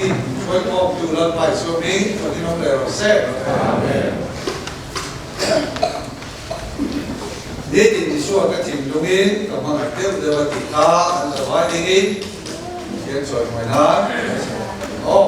Nangni hruaikhawmtu Lalpa Isua hming chuan in awm leh rawh se. Amen. Nitin Isua ka thinlungin ka hmangaih deuh deuh a tih kha an zavai dingin Pathian chawimawi nan kan sawi ang aw.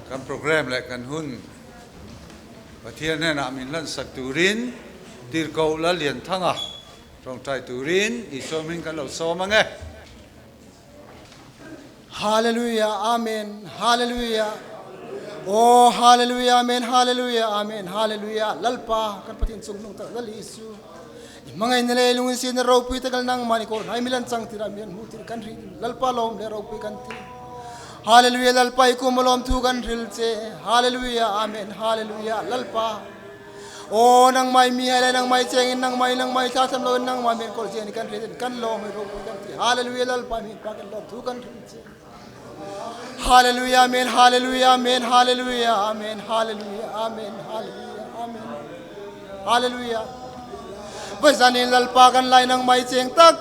Kan program leh kan hun Pathian hnenah min hlansak turin Tirhkoh Lallianthanga tawngtai turin Isua hming kan lo sawm ang e. Hallelujah Amen Hallelujah Aw Hallelujah Amen Hallelujah Amen Hallelujah Lalpa kan Pathian chungnung tak Lal Isu i hmangaih na le lungin sin na ropui takal nangmah ni kawl hnai milan chang tirah mi an hmuh tir kan ri Lalpa lawm le ropui kan ti Hallelujah Lalpa i kum lawm thu kan ril che Hallelujah Amen Hallelujah Lalpa Aw nangmah i mi hai le nangmah i cheng in nangmah i nangmah i thlacam loin nangmah men kawl cia ni kan rian in kan lawm i ropui kan ti Hallelujah Lalpa min pa kan lawm thu kan rin che Hallelujah Amen Hallelujah Amen Hallelujah Amen Hallelujah Amen Hallelujah Amen Hallelujah Vazan in Lalpa kan lai nangmah i cheng tak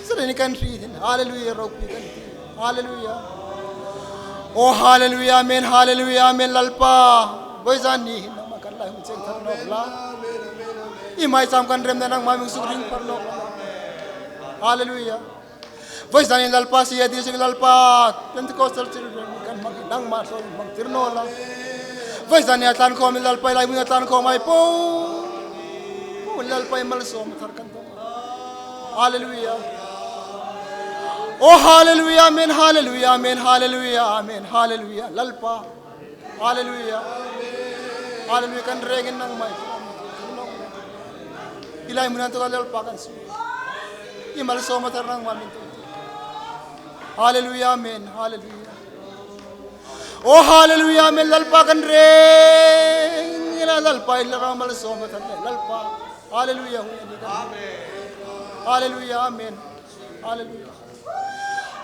Sarin kan ri hin Hallelujah ropui kan ti Hallelujah Oh Hallelujah Amen Hallelujah Amen Lalpa. Voi zan ni hin nangmah kan lai hung cheng thar nok la. I mai cham kan rem na nangmah ming suk ring par nok la. Hallelujah. Voi zan in Lalpa si adi sing Lalpa Pentecostal children kan mang nangmah so mang tir no la. Voi zan ni atlan khom Lalpa lai mun atlan khom ai po. Lalpa mal som thar kan to. Hallelujah. Oh hallelujah amen hallelujah amen hallelujah amen hallelujah Lalpa hallelujah hallelujah kan rengin nang mai ilai munan to Lalpa kan su imal soma tar nang mamin to hallelujah amen hallelujah Oh hallelujah amen Lalpa kan reng ila Lalpa ila ramal soma tar Lalpa Hallelujah. Hallelujah. Amen. Hallelujah.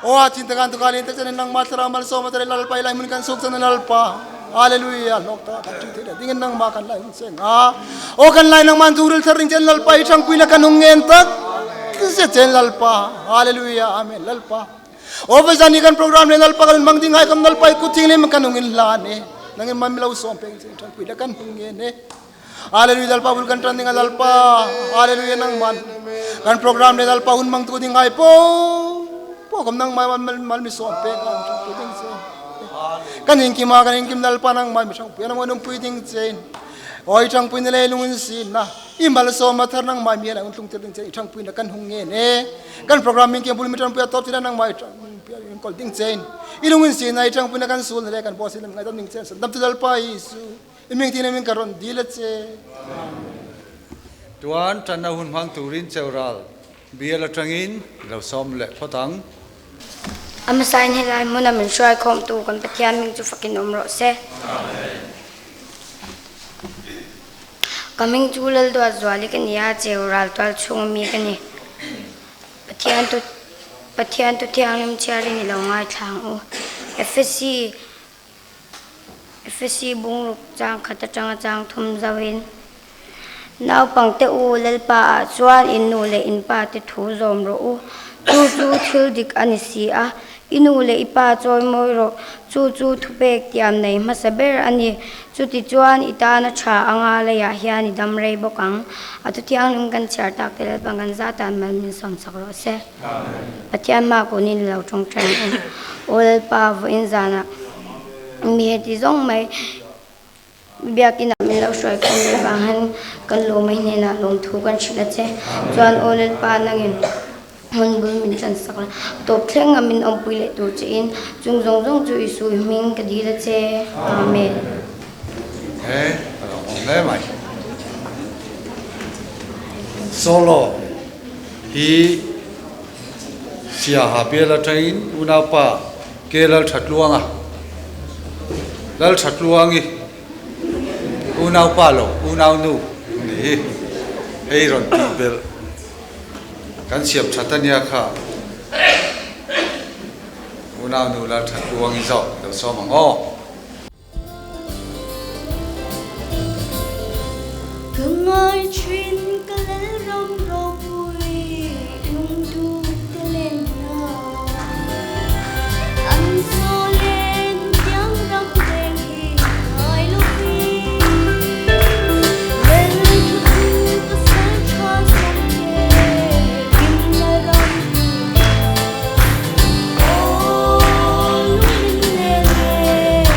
O achin takan tu kalin te chen nang matra mal so matra lal pa ilai mun kan suk chen lal pa. Hallelujah. Lok ta kan ting te dingin nang ma kan lai hun seng a. O kan lai nang man turul tharing chen lal pa i thang pui na kan hung ngen tak. Se chen lal pa. Hallelujah. Amen. Lal pa. O vai zani kan program le lal pa kan mang ding hai kam lal pa i kuting le kan hung in la ne. Nangin man milau som peng chen thang pui na kan hung ngen ne. Hallelujah Lalpa bul kan tan ding Lalpa Hallelujah nang man kan program le Lalpa hun mang tu ding ai po po kam nang mai mal mal mi som pe kan thang pui ding che kan in kima kan in kim Lalpa nang mai mi thang pui nang nung pui ding che oi thang pui ne le lung sin na i mal so ma thar nang mai mi la un tlung te ding che i thang pui na kan hung nge ne kan program min ke bul mi thang pui top china nang mai thang pui in kol ding che i lung sin na i thang pui na kan sul le kan bo sin ngai dam ding che dam tu Lalpa Isu I ming tin min ka rawn dil a che. Tuan tanna hun hmang turin Cheural bial atangin lo sawm leh phawt ang. A hmasa in helai hmuna min hruai khawmtu kan Pathian hming chu fakin awm rawh se. Ka hming chu Lalduat Zuali ka ni a, Cheural tual chhunga mi ka ni. Pathian tu Pathian tu thianghlim chhiarin i lo ngaithla ang u. Efesi Efesi bungruk chang khat atanga chang thum zauhin, Naupangte u, Lalpa ah chuan in nu leh in pa te thu zawm rawh u. Chu chu thil dik a ni si a, i nu leh i pa chawi mawi rawh. Chu chu thupek tiam nei hmasa ber a ni. Chuti chuan i tana tha anga leiah hian i dam rei bawk ang. A thu thianghlim kan chhiar tak te Lalpa kan zatan mal min sawmsak rawh se. Pathian hma kunin lo tawngtai ang u. Aw Lalpa, vawiin zanah mi heti zawng mai biakinah min lo hruai khawm leh vang hian kan lawm mai hnenah lawmthu kan hrilh a che. Chuan Aw Lalpa, nangin hmun bul min tansak la, tawp thleng a min awmpui leh tur chein chung zawng zawng chu Isu i hming ka dil a che. Amen. He ka lo awm hle mai. Solo. Hi Siaha bial atangin unaupa Ke Lalthatluanga, Lalthatluangi unaupa lo unaunu ni hi hei rawn tih belh kan siam that ania kha unaunu Lalthatluangi zawk lo sawm ang aw. Ka ngai thin ka Lalram ropui lungduh te lenna An chaw len tiang ram veng hi ngai lovin Lel thu thu pasal tha sawmte kimna ram hmuh Aw lungin lel e.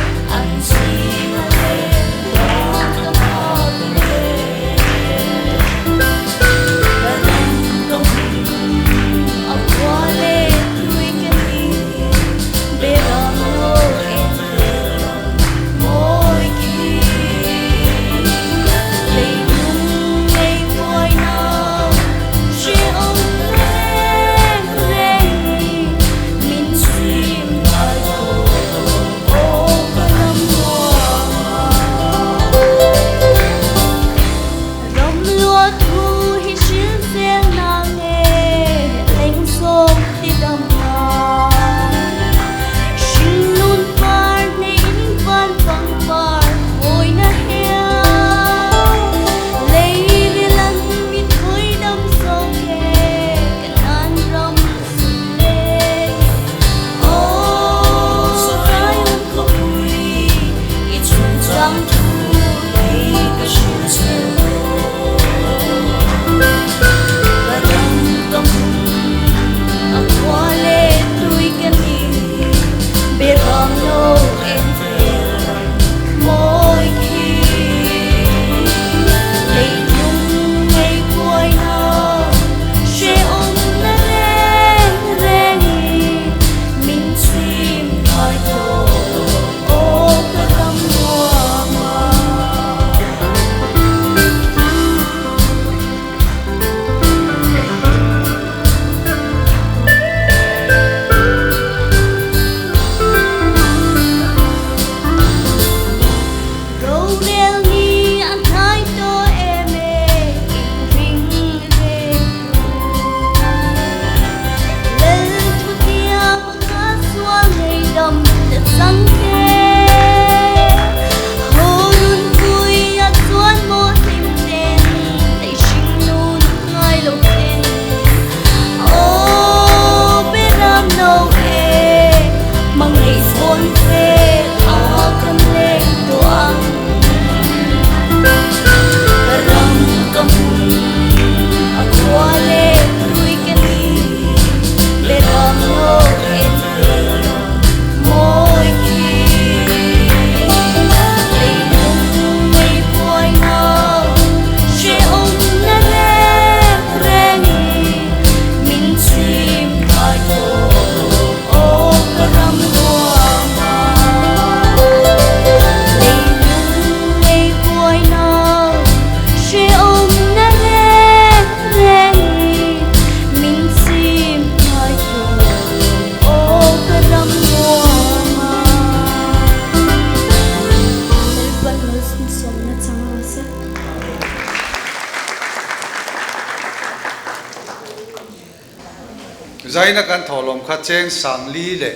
Zaina kan thawhlawm kha cheng sangli leh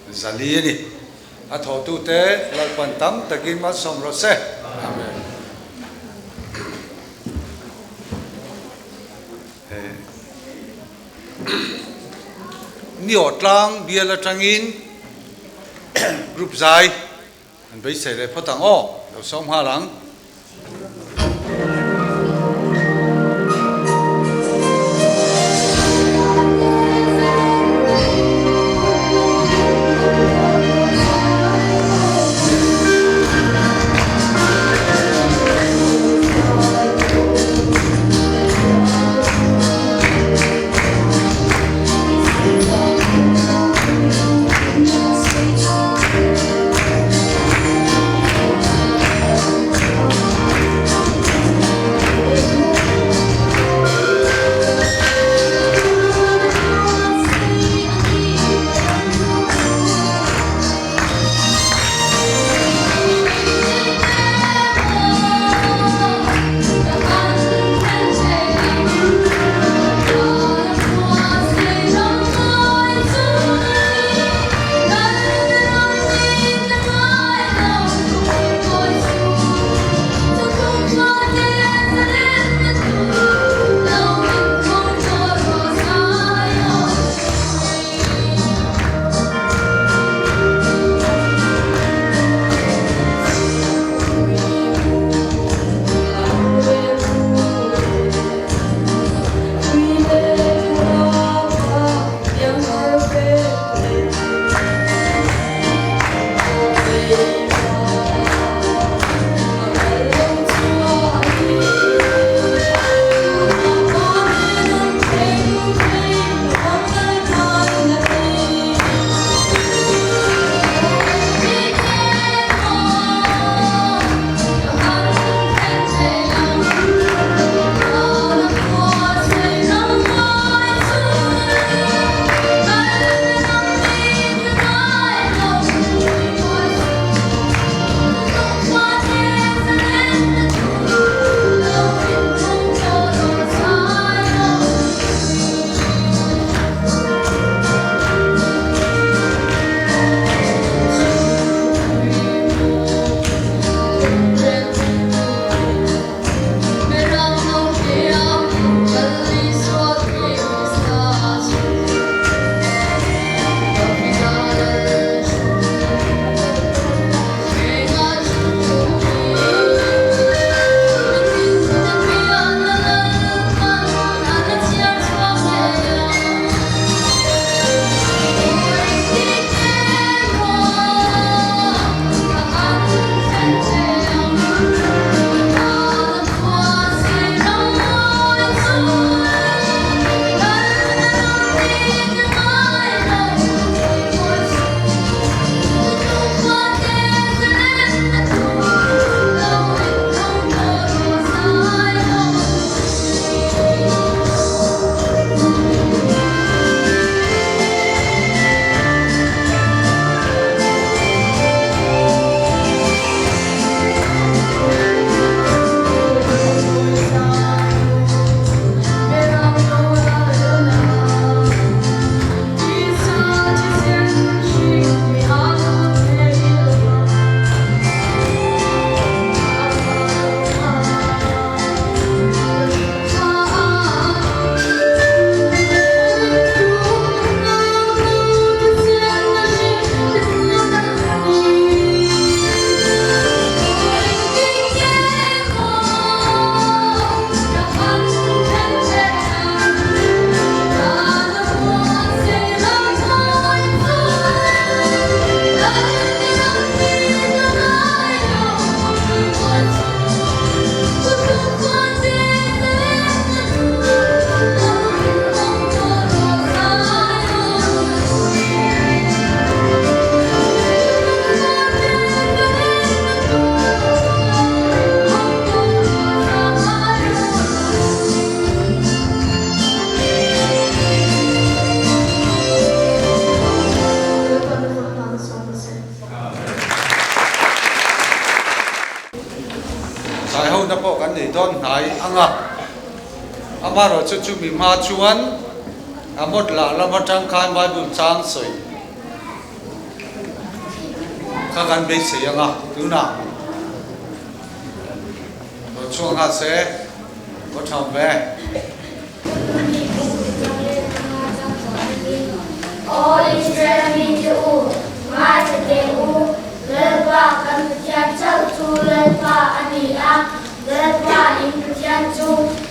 zali a ni. A thawhtute Lalpan tam takin malsawm rawh se. Amen. Ni aw tlang bial atangin group zai an beisei leh phawt ang aw, lo sawm nghal ang. Zaihona pawh kan nei dawn hnai ang a, amaherawhchu chumi hma chuan. A mawt lah lam atang khan Bible chang sawi kha kan beisei ang a, tunah rawn chhuak nghal se, va tha awm ve. Aw Israel mite u, ngaithla teh u, Lalpa kan Pathian chauh chu Lalpa a ni a, Lalpa in Pathian chu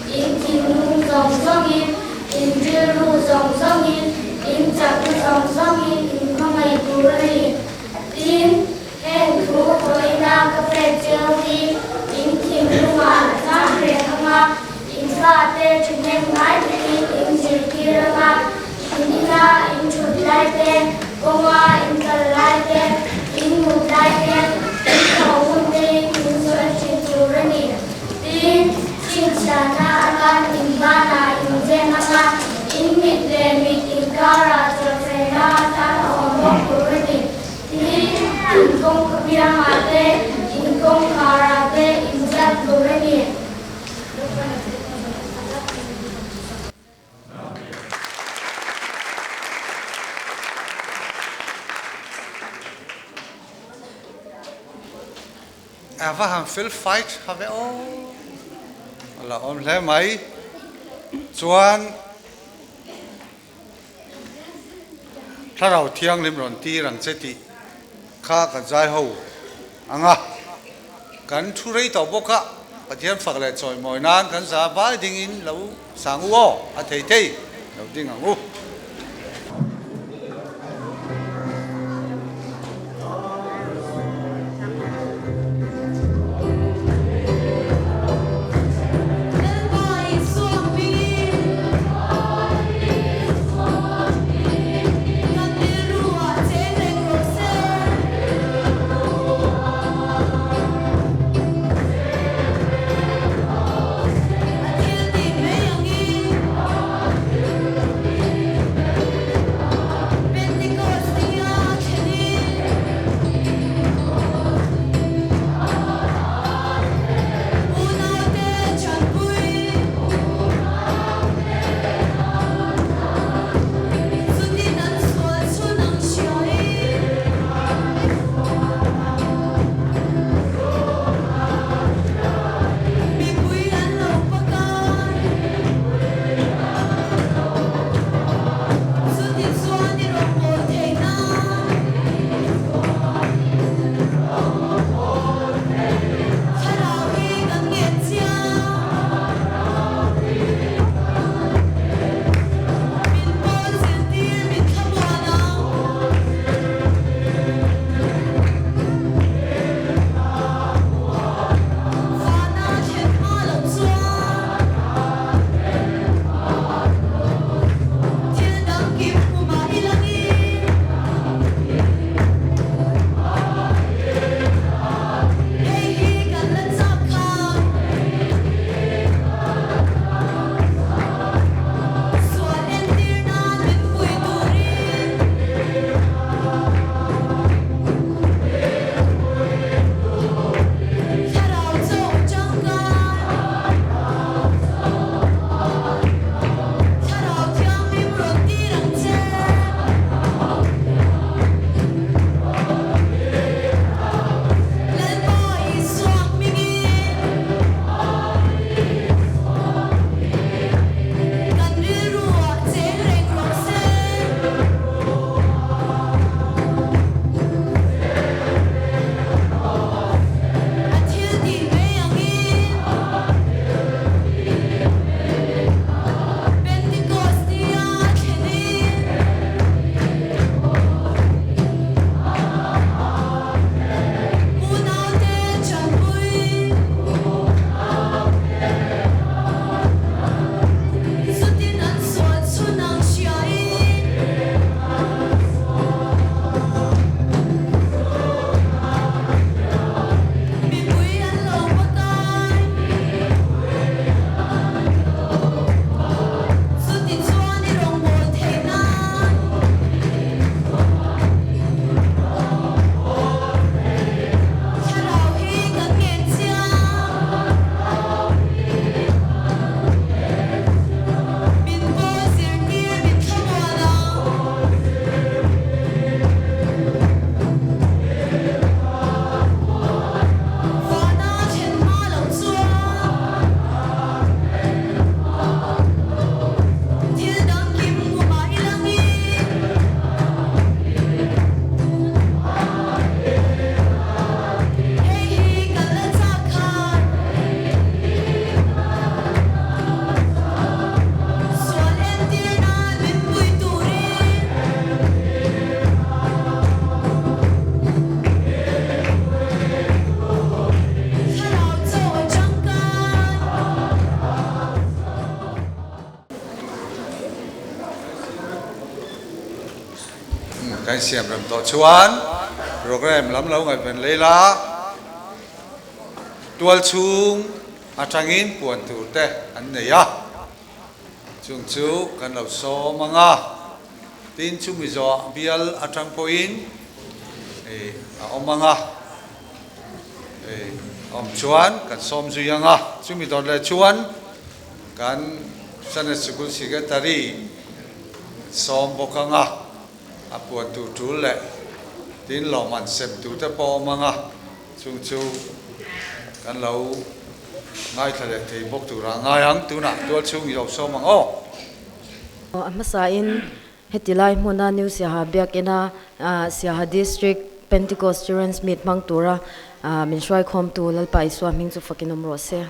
in thinlung zawng zawngin, in rilru zawng zawngin, in chakna zawng zawngin in hmangaih tur a ni. Tin, heng thu pawina ka pek cheu hi in thinlungah a chang reng ang a, in fate thahnem ngai takin in zirtir ang a, in ina in thut lai te, kawnga in kal lai te, in mut lai te, in tho hun tein in sawi thin tur a ni. Tin, chhinchhiahna atan in banah in zem ang a, in mit leh mit inkarah chawlhfelna atan a awm bawk tur a ni. Tin, in kawngka biangah te, in kawngkharah te in ziak tur a ni. A va han fel fai tha ve aw. A la awm hle mai. Chuan Thlarau Thianghlim rawn tir ang che tih kha kan zai ho ang a. Kan thu rei tawh bawk a, Pathian fak leh chawimawi nan kan za vai dingin lo sang u aw, a thei thei lo ding ang u. Kan insiam rem tawh chuan programme lam lo ngaihven lei la, tual chhung atangin puan tur te an nei a, chung chu kan lo sawm ang a, tin chumi zawh bial atang pawhin a awm ang a, awm chuan kan sawm zui ang a, chumi dawt leh chuan kan Sunday Sikul Secretary sawm bawk ang a, a puan tur tul leh tin lawmman sem tur te pawh awm ang a, chung chu kan lo ngaithla leh thei bawk tura ngai ang. Tunah tual chhung i lo sawm ang aw. A hmasain heti lai hmuna New Siaha Biakina Siaha District Pentecost Children's Meet hmang tura min hruaikhawmtu Lalpa Isua hming chu fakin awm rawh se.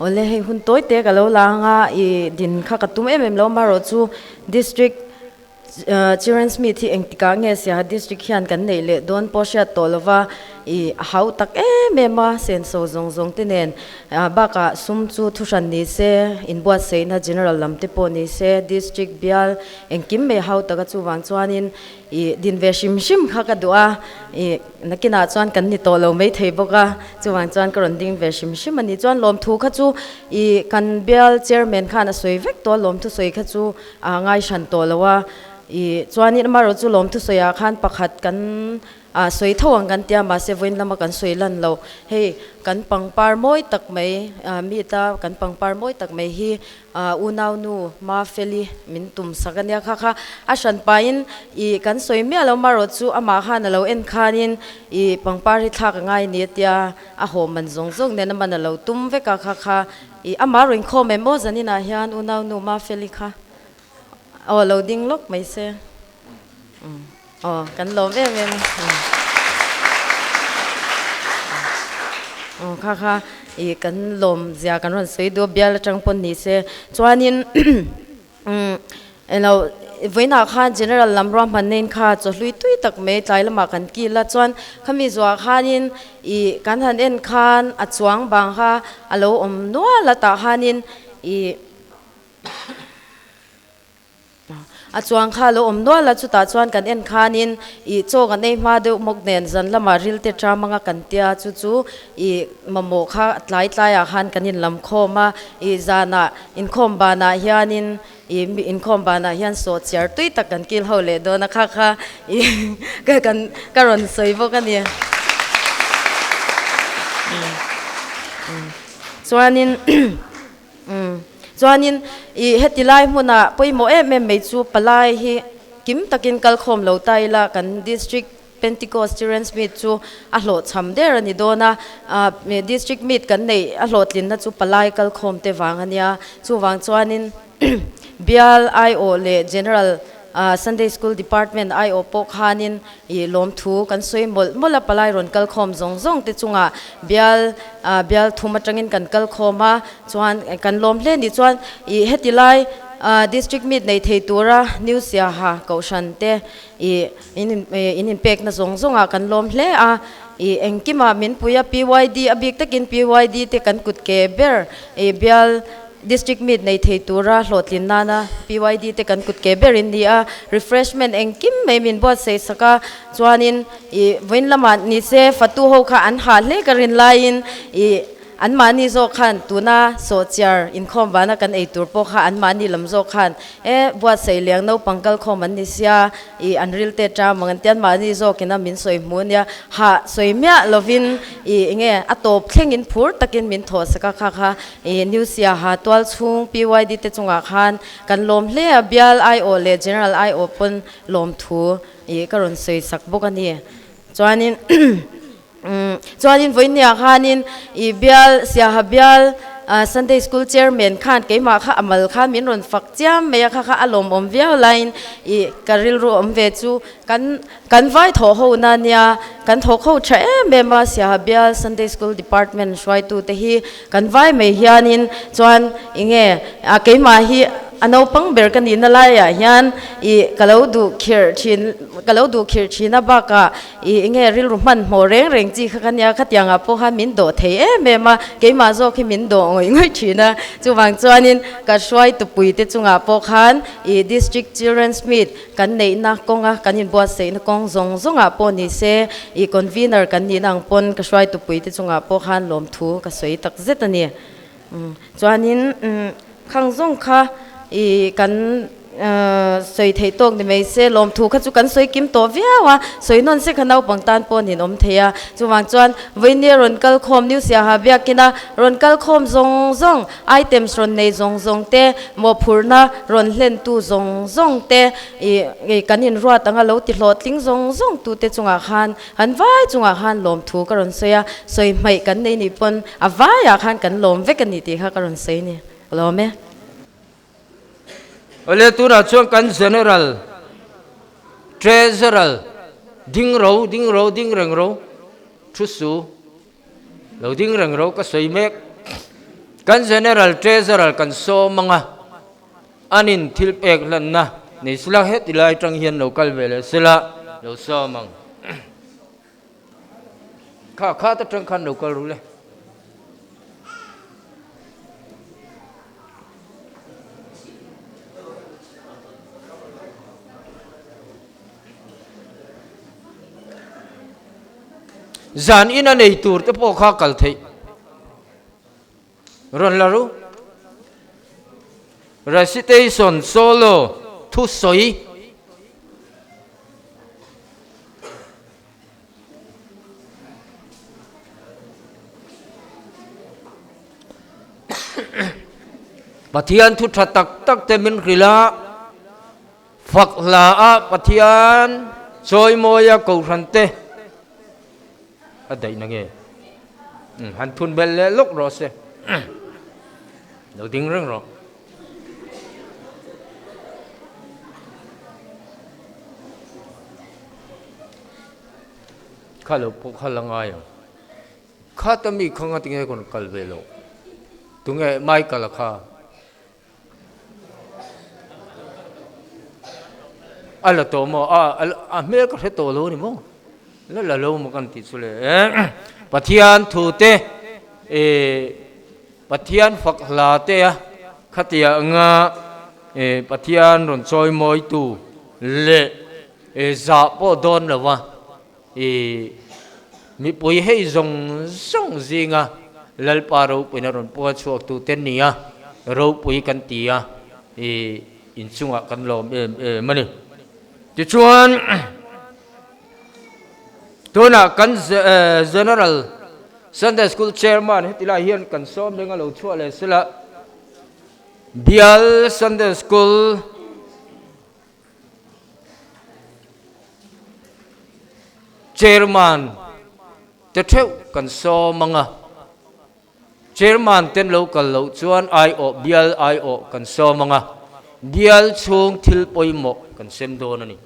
Awle hei hun tawi te ka lo la anga i din kha ka tum em em lo amaherawh chu District Children's Meet hi engtikah nge Siaha District hian kan neih leh dawn pawh hriat tawh lova i a hau tak em em a senso zawng zawng te nen bakah sum chu thuhran ni se inbuatsaihna General lam te pawh ni se District bial engkim mai hau taka chuvang chuanin I din ve hrim hrim kha ka duh a, i nakinah chuan kan ni tawh lo mai thei bawk a, chuvang chuan ka rawn ding ve hrim hrim a ni. Chuan lawmthu kha chu i kan bial chairman khan a sawi vek tawh a, lawmthu sawi kha chu a ngai hran tawh lo a, i chuanin amaherawh chu lawmthu sawiah khan pakhat kan a sawi tho ang kan tia mahse vawiin lama kan sawi lan lo. Hei kan pangpar mawi tak mai meet a kan pangpar mawi tak mai hi A unaunu Mafeli min tum sak a nia kha kha a hran pahin i kan sawi miah lo marawh chu amah khan a lo en khanin i pangpar hi thlak a ngai ni a tia a haw man zawng zawng nen a man a lo tum vek a kha kha i amah rawn inkhawm em aw zaninah hian unaunu Mafeli kha aw lo ding lawk mai se aw kan lawm em em aw kha kha i kan lawm zia kan rawn sawi duh a bial atang pawn ni se chuanin umm elo vawiinah khan general lam ruahmanna in kha chawhlui tui tak mai tlai lamah kan kil a chuan khami zuah khanin i kan han en khan a chuang bang kha a lo awm nual a tah khanin i A chuang kha a lo awm nual a, chutah chuan kan en khanin ih chaw kan ei hma deuh mawk nen zan lamah ril te ṭam anga kan tia chu chu ih mamawh kha tlai tlaiah khan kan inlam khawm a, ih zanah inkhawm banah hianin ih inkhawm banah hian sawh chiar tui tak kan kil ho leh dawn a kha kha ih ka kan ka rawn sawi bawk a ni. Chuanin. Umm. Chuanin i heti lai hmunah pawimawh em em mai chu palai hi kim takin kal khawm lo ta ila kan District Pentecost Children's Meet chu a hlawhchham der a ni dawn a, District Meet kan neih a hlawhtlinna chu palai kal khawm te vang a nia. Chuvang chuanin Bial aiawh leh General Sunday School Department aiawh pawh khanin I lawmthu kan sawi mawlh mawlh a, palai rawn kal khawm zawng zawng te chungah bial bial thum atangin kan kal khawm a, chuan kan lawm hle ni chuan i heti lai District Meet nei thei tura New Siaha Kohhran te i in in inpekna zawng zawngah kan lawm hle a, i engkimah min pui a PYD a bik takin PYD te kan kut ke ber i bial District Meet nei thei tura hlawhtlin nana PYD te kan kut ke ber in ni a, refreshment engkim mai min buatsaih sak a, chuanin ih vawiin lamah ni se fatu ho kha an hah hle ka rin laiin ih anmahni zawk khan tuna sawhchiar inkhawm vana kan ei tur pawh kha anmahni lam zawk khan e buatsaih liang naupang kalkhawm an ni sia ih an ril te ṭam ang an tia anmahni zawkina min sawi hmu a nia hah sawi miah lovin ih enge a tawp thlengin phur takin min thawh sak a kha kha I New Siaha tual chhung PYD te chungah khan kan lawm hle a, bial aiawh leh General aiawh pawn lawm thu i ka rawn sawi sak bawk a ni. Chuanin chuanin vawiinniah khanin i bial Siaha bial Sunday School Chairman khan keimah kha a mal khan min rawn fak chiam mai a, kha kha a lawmawm viau laiin i ka rilru awm ve chu kan Kan vai thawh ho na nia, kan thawk ho tha em em a, Siaha Bial Sunday School Department hruaitu te hi kan vai mai hianin chuan enge a keimah hi a naupang ber ka nihna laiah hian ih ka lo duh khirh thin ka lo duh khirh thin a bakah ih enge rilru hmanhmawh reng reng chi kha ka nia khatiangah pawh khan min dawh thei em em a keimah zawk hi min dawh ngawih ngawih thin a chuvang chuanin ka hruai tupui te chungah pawh khan ih District Children's Meet kan neihna kawnga kan inbuatsaihna kawng zawng zawngah pawh ni se ih convener kan nihna ang pawn ka hruai tupui te chungah pawh khan lawmthu ka sawi tak zet a ni. Chuanin khang zawng kha ih kan sawi theih tawk ni mai se lawmthu kha chu kan sawi kim tawh viau a, sawi nawn se kha naupang tan pawh nin awm thei a. Chuvang chuan vawinia rawn kal khawm New Siaha biakina rawn kal khawm zawng zawng, items rawn nei zawng zawng te, mawhphurhna rawn hlentu zawng zawng te ih kan inruat anga lo ti hlawhtling zawng zawng tute chungah khan Han vai chungah khan lawmthu ka rawn sawi a, sawi hmaih kan nei nih pawn a vaiah khan kan lawm vek a ni tih kha ka rawn sawi ni. Ka lawm e. Awle tunah chuan kan General Treasurer ding ro ding ro ding reng ro thu su lo ding reng ro ka sawi mek. Kan General Treasurer kan sawm anga an in thil pek hlanna nei sela heti lai atang hian lo kal ve leh sela lo sawm ang. Kha khat atang khan lo kal ru le. Zan in a nei tur te pawh kha kal theih. Rawn la ru. Recitation solo thusawi. Pathian thu tha tak tak te min hrilh a, fak hla a Pathian chawimawia kohhran te A daih na nge? Umm han thun bel leh lawk rawh se. Lo ding reng rawh. Kha lo pawh kha la ngai ang. Kha ta mi kha nga tinge kawn kal ve loh. Tunge Michael a kha. A la tawh maw? A a hmel ka hre tawh lo a ni maw? La la lo maw kan tih chu le. Pathian thu te eh Pathian fak hla te a khatia anga eh Pathian rawn chawi mawi tu leh eh zah pawh dawn lo va eh mipui hei zawng zawng zinga Lalpa ropuina rawn puan chhuak tu te nia ropui kan ti a, ih inchungah kan lawm em em a ni. Tichuan tunah kan General Sunday School Chairman heti lai hian kan sawm reng a lo chhuah leh sela Bial Sunday School Chairman te theuh kan sawm ang a, Chairman ten lo kal loh chuan aiawh bial aiawh kan sawm ang a, bial chhung thil pawimawh kan sem dawn a ni.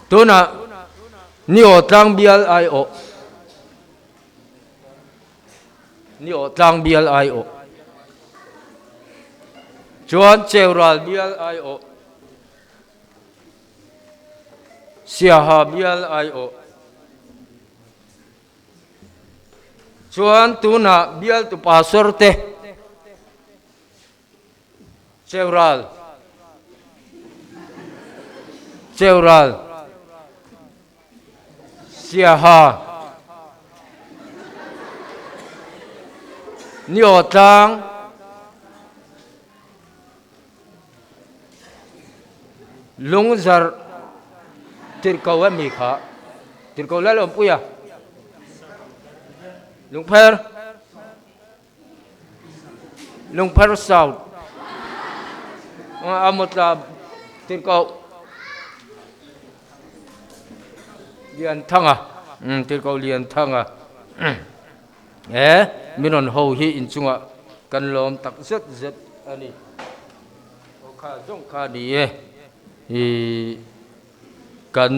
Tunah Niaw tlang bial aiawh. Ni aw tlang bial ai aw. Chuan cheural bial ai aw. Siaha bial ai aw. Chuan tunah bial tu pastor te cheural cheural Siaha Niaw tlang Lungzarh Tirhkoh a mi kha Tirhkoh Lalawmpuia Lungpher Lungpher South a mawtla tirhkoh Lianthanga tirhkoh Lianthanga he min rawn ho hi inchungah kan lawm tak zet zet a ni. Aw kha zawng kha a ni e ih kan.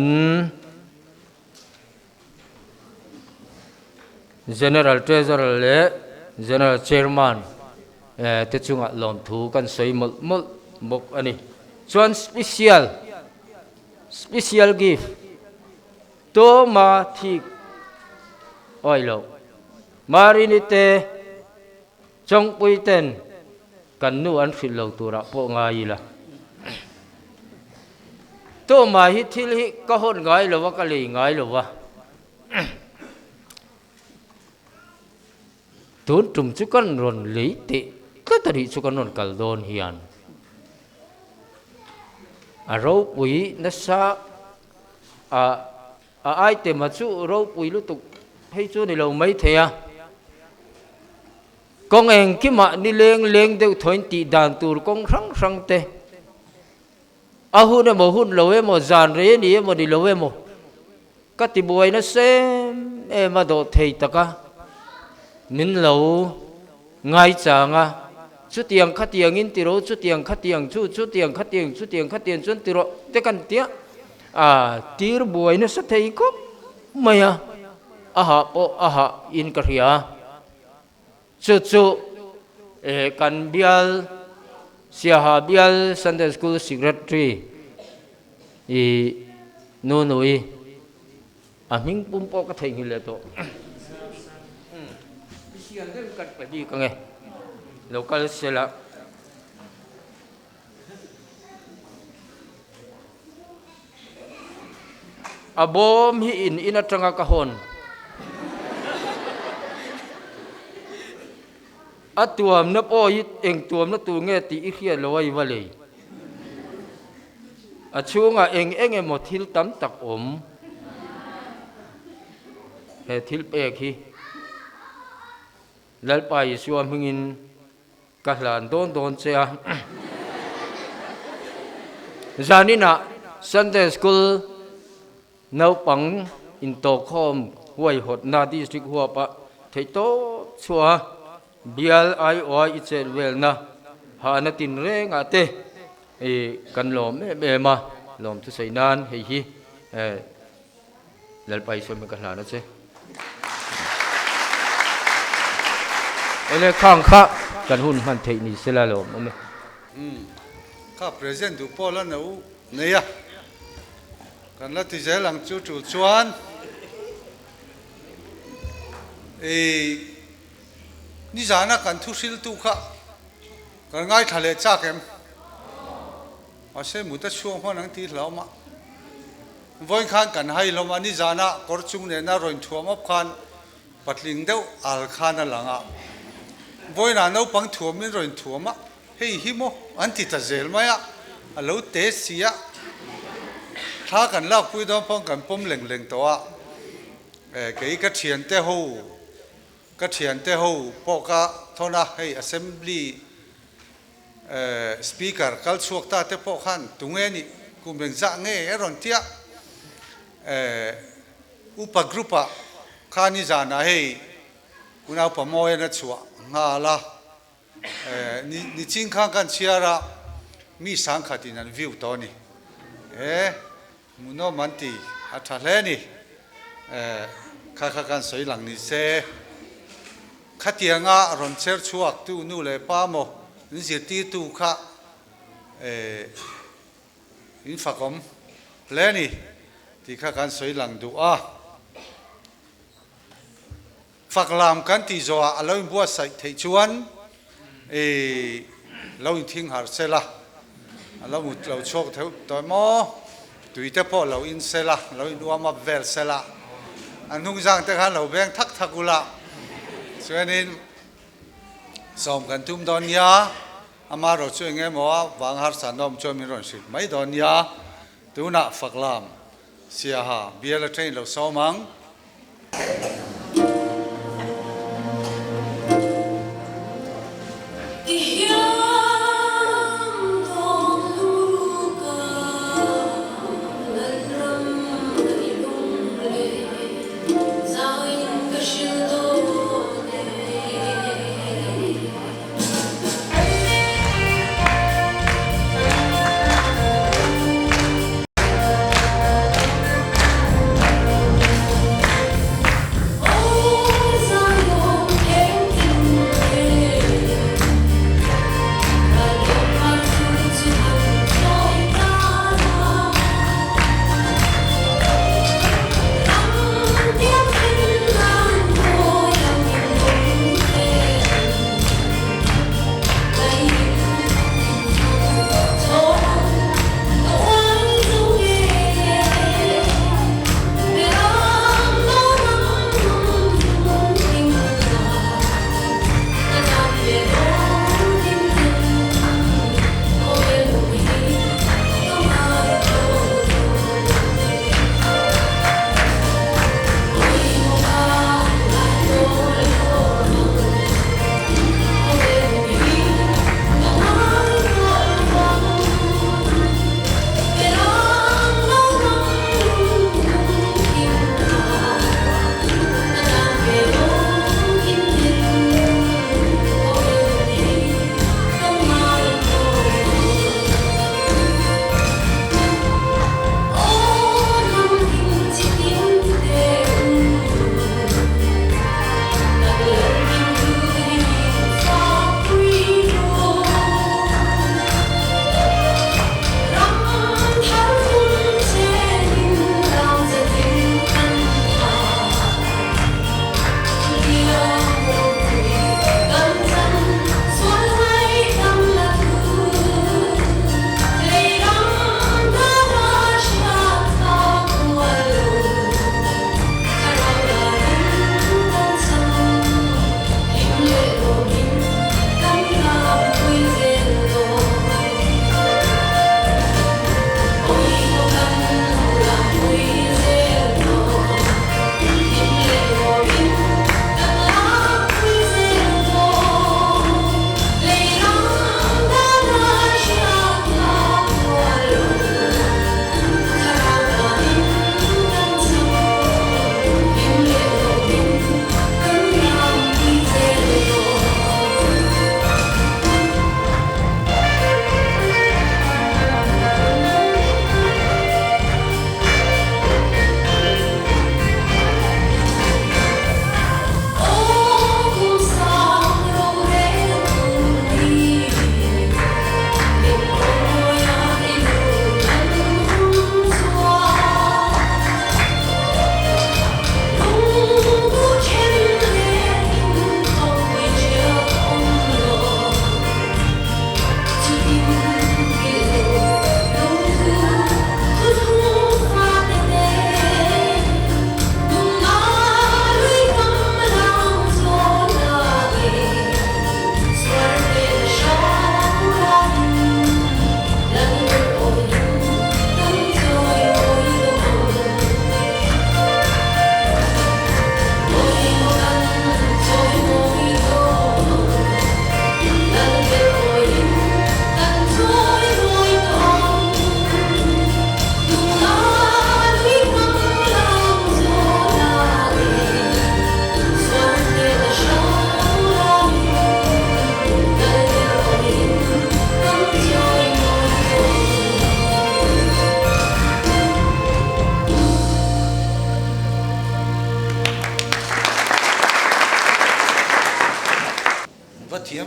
General Treasurer leh General Chairman te chungah lawmthu kan sawi mawlh mawlh bawk a ni. Chuan special special gift Toma thik awih loh Marini te Chawngpui ten kan nu an hrilh lo turah pawh ngai ila. Toma hi thil hi ka hawn ngai lo a, ka lei ngai lo a. Tun tum chu kan rawn lei teh tlat a nih chu kan rawn kal dawn hian a ropui nasa a a item a chu ropui lutuk phei chu ni lo mai thei a kawng engkimah ni leng leng deuh thawiin tih dan tur kawng hrang hrang te A hun emaw hun lo emaw, zan rei a ni emaw ni lo emaw, ka ti buai nasa em em a dawh thei tak a, min lo ngaichang a, chutiang khatiangin ti rawh, chutiang khatiang chu, chutiang khatiang, chutiang khatiang chuan ti rawh te kan tia, a tir buai nasa thei khawp mai a, a hah pawh a hah in ka hria. Chu chu kan bial Siaha bial Sunday School Secretary i Nunui a hming pum pawh ka theihnghilh leh tawh. Sial deuh kan pe bik ange local cell ah. A bawm hi in in atanga ka hawn. A tuamna pawh hi eng tuamna tur nge tih i hriat lo a i va lei. A chhungah eng eng emaw thil tam tak awm. He thil pek hi Lalpa Isua hmingin Ka hlan dawn dawn che a. Zaninah Sunday School naupang intawhkhawm huaihawtna District huapa theihtawp chhuah a, bial aiawha i chet velna hahna tinrengah te kan lawm em em a, lawm thusawi nan hei hi Lalpa Isua hming ka hlan a che. Ele khang kha kan hun hman theih ni sela lo awm e. Umm kha present duh pawh la no nei a, kan la ti zel ang chu tul chuan ei nizana kan thu hriltu kha kan ngaithla leh chak em? Mahse mut a chhuak hman ang tih hlauhawm a. Vawiin khan kan hai hlawm a, nizana kawr chung nena rawn thuam awp khan patling deuh al khan a lang a. Vawiinah naupang thuamin rawn thuam a, hei hi maw an ti ta zel mai a, a lo te si a. Thla kan lakpui dawn pawh kan pawm leng leng tawh a, kei ka thiante ho ka thiante ho pawh ka thawn a, hei assembly Speaker kal chhuak ta te pawh khan tunge nih kum engzah nge a rawn tia upa group ah khan i zanah hei unaupa mawian a chhuah nghal a, ni ching khan kan chhiar a mi sangkhat in an view tawh a ni e hmuhnawm an ti a tha hle a ni kha kha kan sawi lang ni se. Khatianga rawn cher chhuak tu nu leh pa maw in zirtirtu kha in fakawm hle a ni tih kha kan sawi lang duh a. Fak lam kan tih zawhah a lo inbuatsaih theih chuan lo inthing harh se la, a lo mut lo chhuak theuh tawh maw, tui te pawh lo in se la, lo in uam up vel se la, a hnungzang te khan lo veng thak thak ula, chuanin sawm kan tum dawn nia, amaherawh chu eng emaw a vang harsa nawm chuan min rawn hrilh mai dawn nia, tunah fak lam Siaha bial a train lo sawm ang.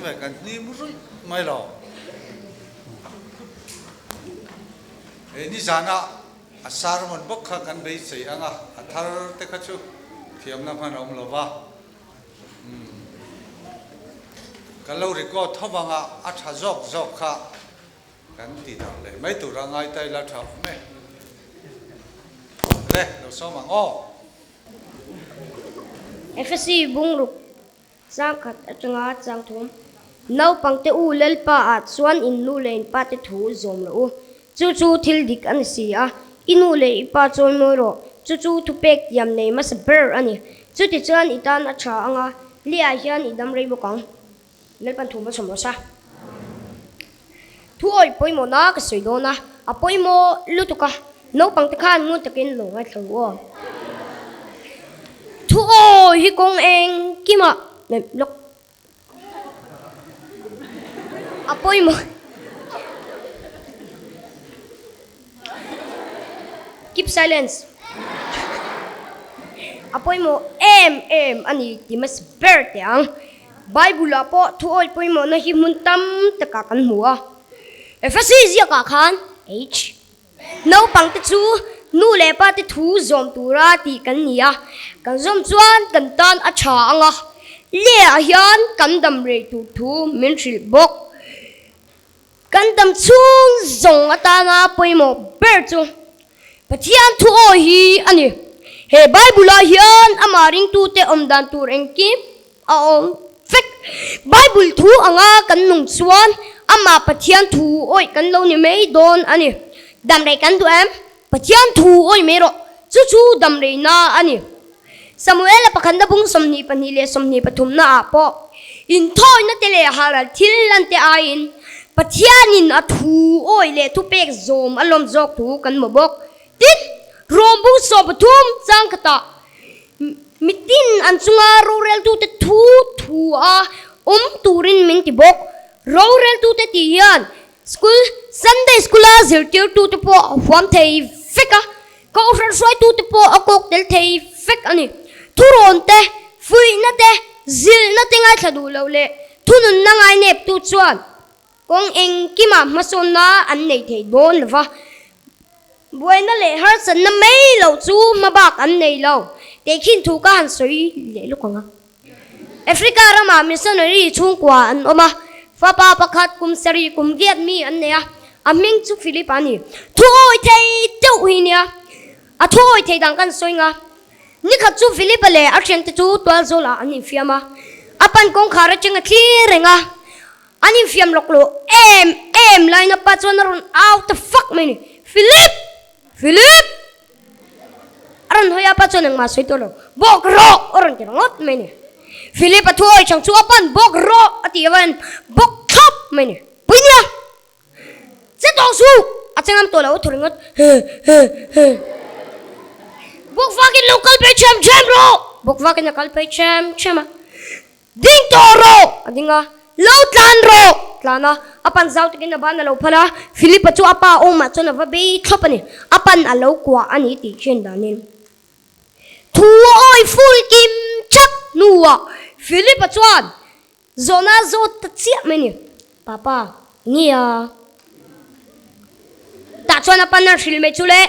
thiam ve kan hnim ruih mai lo. He nizana a sermon bawk kha kan beisei ang a, a thar te kha chu thiamna hman a awm lo va. Kan lo record tho vang a, a tha zawk zawk kha kan ti darh leh mai tur a ngai ta ila tha awm e. Le, lo sawm ang aw. Efesi bungruk Changkhat atanga changthum, Naupangte u Lalpa ah chuan in nu leh in pa te thu zawm rawh u. Chu chu thil dik a ni si a, i nu leh i pa chawi mawi rawh. Chu chu thupek tiam nei hmasa ber a ni. Chutichuan i tan a tha anga, Liah hian i dam rei bawk ang. Lalpan thu hmachhawm rawh sa. Thu awih pawimawhna ka sawi dawn a, a pawimawh lutuk a, naupangte khan ngun takin lo ngaithla ru aw. Thu awi hi kawng engkimah lawk a pawimawh. Keep silence. A pawimawh em em a ni ti hmasa ber teh ang. Bible ah pawh thu awih pawimawhna hi hmun tam takah kan hmu a. Efesi ziakah khan H. Naupangte chu nu leh pa te thu zawm tura tih kan ni a, kan zawm chuan kan tan a tha ang a, lehah hian kan dam rei tur thu min hrilh bawk. Kan dam chhung zawng atana pawimawh ber chu Pathian thu awi hi a ni. He Bible-ah hian amah ringtute awm dan tur engkim a awm vek. Bible thu anga kan nung chuan amah Pathian thu awih kan lo ni mai dawn a ni. Damrei kan duh em? Pathian thu awih mai rawh. Chu chu damreina a ni. Samuela pakhatna bung 22 leh 23 ah pawh inthawina te leh halral thil lan te aiin Pathianin a thu awih leh thupek zawm a lawm zawk thu kan hmu bawk. Tin, Rom bung 13 chang khatah mitin an chunga roreltute thu thu a awm turin min ti bawk. Roreltute tih hian School, Sunday School a zirtirtute pawh a huam thei vek a, Kohhran hruaitute pawh a kawk tel thei vek a ni. Thurawn te, fuihna te, zilhna te ngaithla duh loh leh thununna ngaineptu chuan kawng engkimah hmasawnna an nei thei dawn lo va, buaina leh harsatna mai loh chu hmabak an nei lo. Tehkhin thu ka han sawi leh lawk ang a. Africa ramah missionary chhungkua an awm a, fapa pakhat kum sarih kum riat mi an nei a, a hming chu Philip a ni. Thu awi thei deuh hi nia, a thu awi thei dang kan sawi nga. Nikhat chu Philip-a leh a thiante chu tualzawlah an infiam a, a pan kawngkhar atang a thlir reng a, an infiam lawk lo em em laiin a pa chuan a rawn au ta fak mai a ni, Philip! Philip! A rawn hawi a, pa chuan engmah a sawi tawh lo. Bawk rawh! A rawn ti ringawt mai a ni. Philip a thu awi chang chu a pan bawk rawh a tih avangin bawk thlawp mai a ni. Pui nia! Che tawh suh! A che ngam tawh lo, a thaw ringawt. He he he. Bawk vakin lo kal phei chem chem rawh! Bawk vakin a kal phei chem chem a. Ding tawh rawh! A ding a, Lo tlan rawh! Tlan a, a pan zau takin a ban a lo phal a, Philip-a chu a pa awmah chuan a va bei thlawp a ni. A pan a lo kuah a ni tih ṭhian danin thu a awi ful kim ṭhak hnuah Philip-a chuan zawhna a zawt ta chiah mai a ni. Papa, nia. Tah chuan a pan a hrilh mai chu le,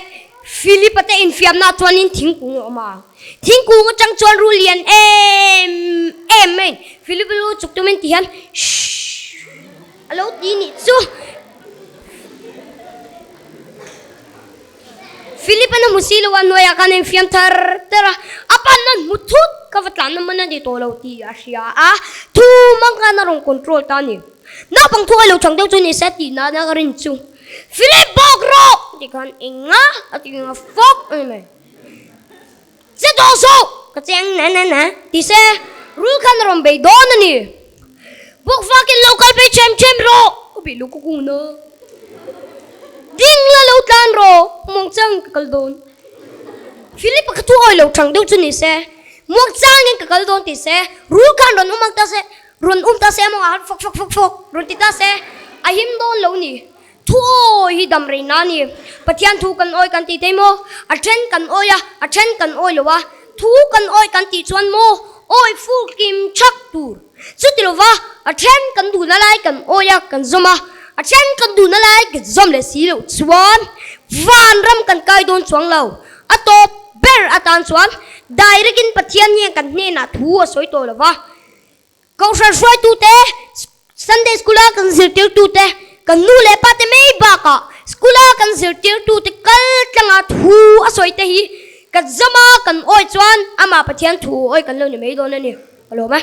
Philip-a te infiamna ah chuanin thingkung a awm a. Thingkung atang chuan ru lian em em mai Philip-a lu chuk tumin ti hian Shhh a lo ti nih chu. Philip-a na hmu si lo a hnuaiah khan a infiam thar tar a, a pan a hmu thut ka va tlan na man a ni tawh lo tih a hria a, thu mang khan a rawn control ta a ni. Naupang thu a lo chang deuh chu ni se tih nana ka rin chu. Philip bawk rawh! Ti khan enga a ti nga fawk a ni mai. Che tawh suh! Ka cheng na na na ti se rul khan a rawn bei dawn a ni. Bawk fakin lo kal phei chem chem rawh! Ka bih lo ka kun a. Ding la lo tlan rawh! Muang changin ka kal dawn. Philip a ka thu awi lo chang deuh chu ni se. Muang changin ka kal dawn ti se rul khan rawn um ang ta se. Rawn um ta se mawngah han fawk fawk fawk fawk rawn ti ta se a him dawn lo ni. Thu awi hi dam rei na ni. Pathian thu kan awi kan tih thei maw? A then kan awi a, a then kan awi lo a. Thu kan awi kan tih chuan maw? Awi fur kim thak tur. Chuti lova a then kan duhna lai kan awi a, kan zawm a, a then kan duhna lai kan zawm leh si loh chuan vanram kan kai dawn chuang lo. A tawp ber atan chuan direct in Pathian hian kan hnenah thu a sawi tawh lova, Kohhran hruaitute, Sunday School a kan zirtirtute, kan nu leh pa te mai bakah school a kan zirtirtute kal tlanga thu a sawi te hi kan zawm a, kan awi chuan amah Pathian thu awi kan lo ni mai dawn a ni. Ka lawm e.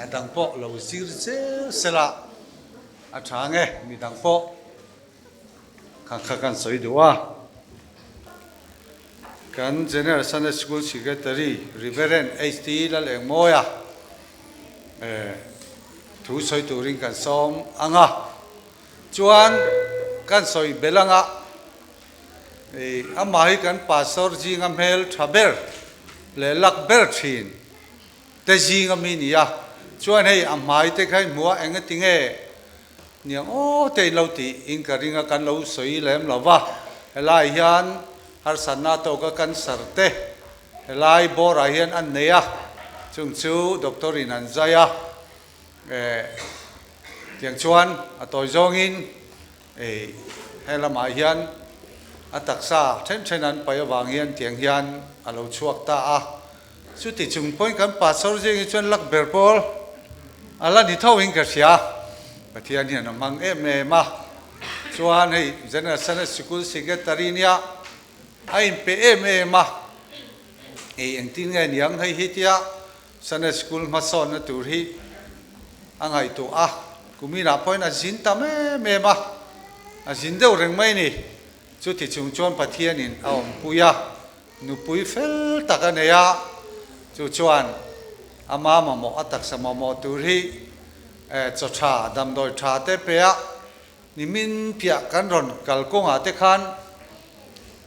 A dang pawh lo zir zel sela a tha nge mi dang pawh kha kha kan sawi duh a. Kan General Sunday School Secretary Reverend HT Lalengmawia thu sawi turin kan sawm ang a, chuan kan sawi belh ang a, amah hi kan Pastor zinga hmel tha ber leh lak ber thin te zinga mi ni a, chuan hei a hmai te kha i hmu a, engatinge Niang aw te in lo tih in ka ring a, kan lo sawi lem lo va, helai hian harsatna tawka cancer te helai bawrah hian an nei a, chung chu doctor in an zai a, eh tiang chuan a tawi zawngin eh he lamah hian a taksa then then an paih avang hian tiang hian a lo chhuak ta a. Chuti chung pawhin kan pastor zing hi chuan lak ber pawl a la ni tho in ka hria. Pathian hian a hmang em em a. Chuan hei General Sunday Sikul Secretary nia a inpe em em a. Hei engtin nge niang hei hi tia Sunday Sikul hmasawnna tur hi a ngaihtuah a. Kuminah pawhin a zin tam em em a. A zin deuh reng mai ni. Chuti chung chuan Pathianin a awmpui a. Nupui fel tak a nei a, chu chuan ama mamawh a taksa mamawh tur hi chaw tha, damdawi tha te pe a, nimin piah kan rawn kal kawngah te khan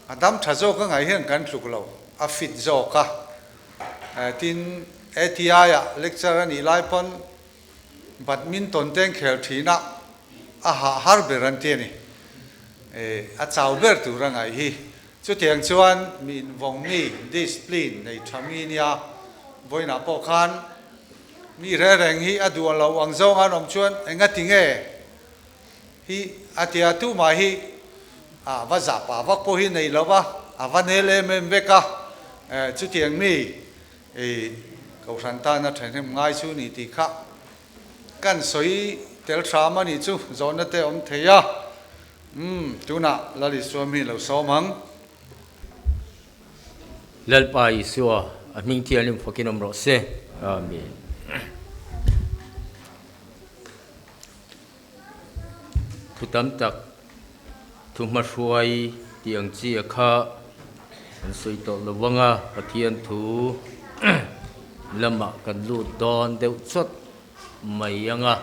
a dam tha zawk a ngaih hian kan tluk lo, a fit zawk a. Tin, ATI-ah lecture a nih lai pawn badminton te an khel thin a, a hah har ber an ti a ni. A chau ber tur a ngaih hi. Chutiang chuan mi invawng mi, discipline, nei tha mi nia, vawiinah pawh khan mi reng reng hi a duh lo ang zawng an awm chuan engati nge hi a tia tumah hi a va zah pah vak pawh hi nei lo va, a va nel em em vek a, chutiang mi Kohhran tana thahnem ngai chu ni tih kha kan sawi tel hram a nih chu zawhna te awm thei a. Umm, tunah Lal Isua mi lo sawm ang. Lalpa Isua, a hming thianghlim fakin awm rawh se. Amen. Thu tam tak, thu hmahruai tih ang chi a kha an sawi tawh lo vang a, Pathian thu lamah kan lut dawn deuh chawt mai ang a.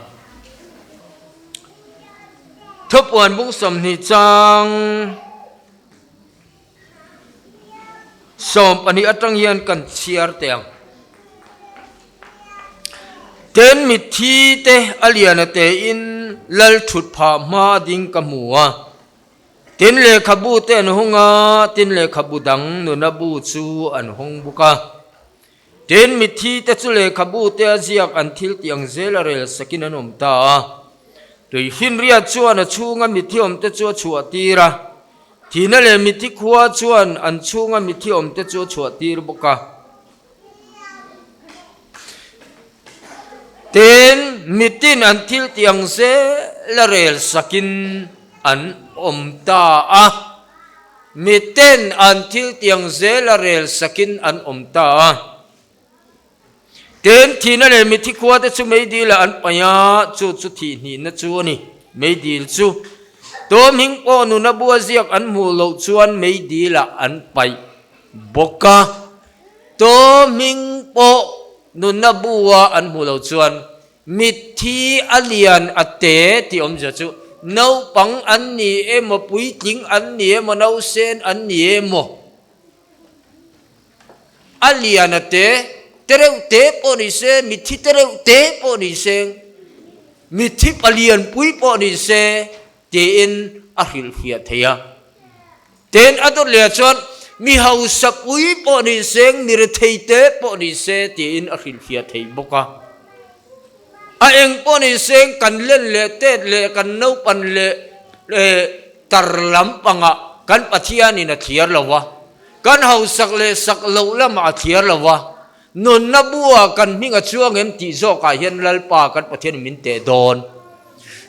Thupuan bung 20 chang 12 atang hian kan chhiar teh ang. Ten mitthi te a lian a tein lal thut phah hma a ding ka hmu a. Tin lehkhabu te an hawng a, tin lehkhabu dang nuna bu chu an hawng bawk a. Tin, mitthi te chu lehkhabu te a ziak an thil tih ang zel a rel sakin an awm ta a. Tui finriat chuan a chhunga mitthi awmte chu a chhuah tir a, thihna leh mitthi khua chuan an chhunga mitthi awmte chu a chhuah tir bawk a. Tin, mitin an thil tih ang zel a rel sakin an awm ta a. Miten an thil tiang zela rel sakin an awm ta a. Tin, thihna leh mithi khuate chu meidil ah an paih a, chu chu thih hnihna chu a ni. Meidil chu Tom hming pawh nuna bua ziak an hmuh loh chuan meidil ah an paih bawk a. Tom hming pawh nuna bua an hmuh loh chuan Mitthi a lian a te tih awmzia chu naupang an ni emaw, puitling an ni emaw, nausen an ni emaw a lian a te, tereuh te pawh ni se, mitthi tereuh te pawh ni se, mitthi palian pui pawh ni se tiin a hrilhfiah thei a. Tin, a dawt leh ah chuan Mi hausa pui pawh ni se, mi rethei te pawh ni se tiin a hrilhfiah theih bawk a. A eng pawh ni se, kan len leh tet leh kan naupan leh tar lampangah kan Pathianin a thliar lo a, kan hausak leh sak loh lamah a thliar lo a, nunna bua kan hming a chuang em tih zawkah hian Lalpa kan Pathianin min teh dawn.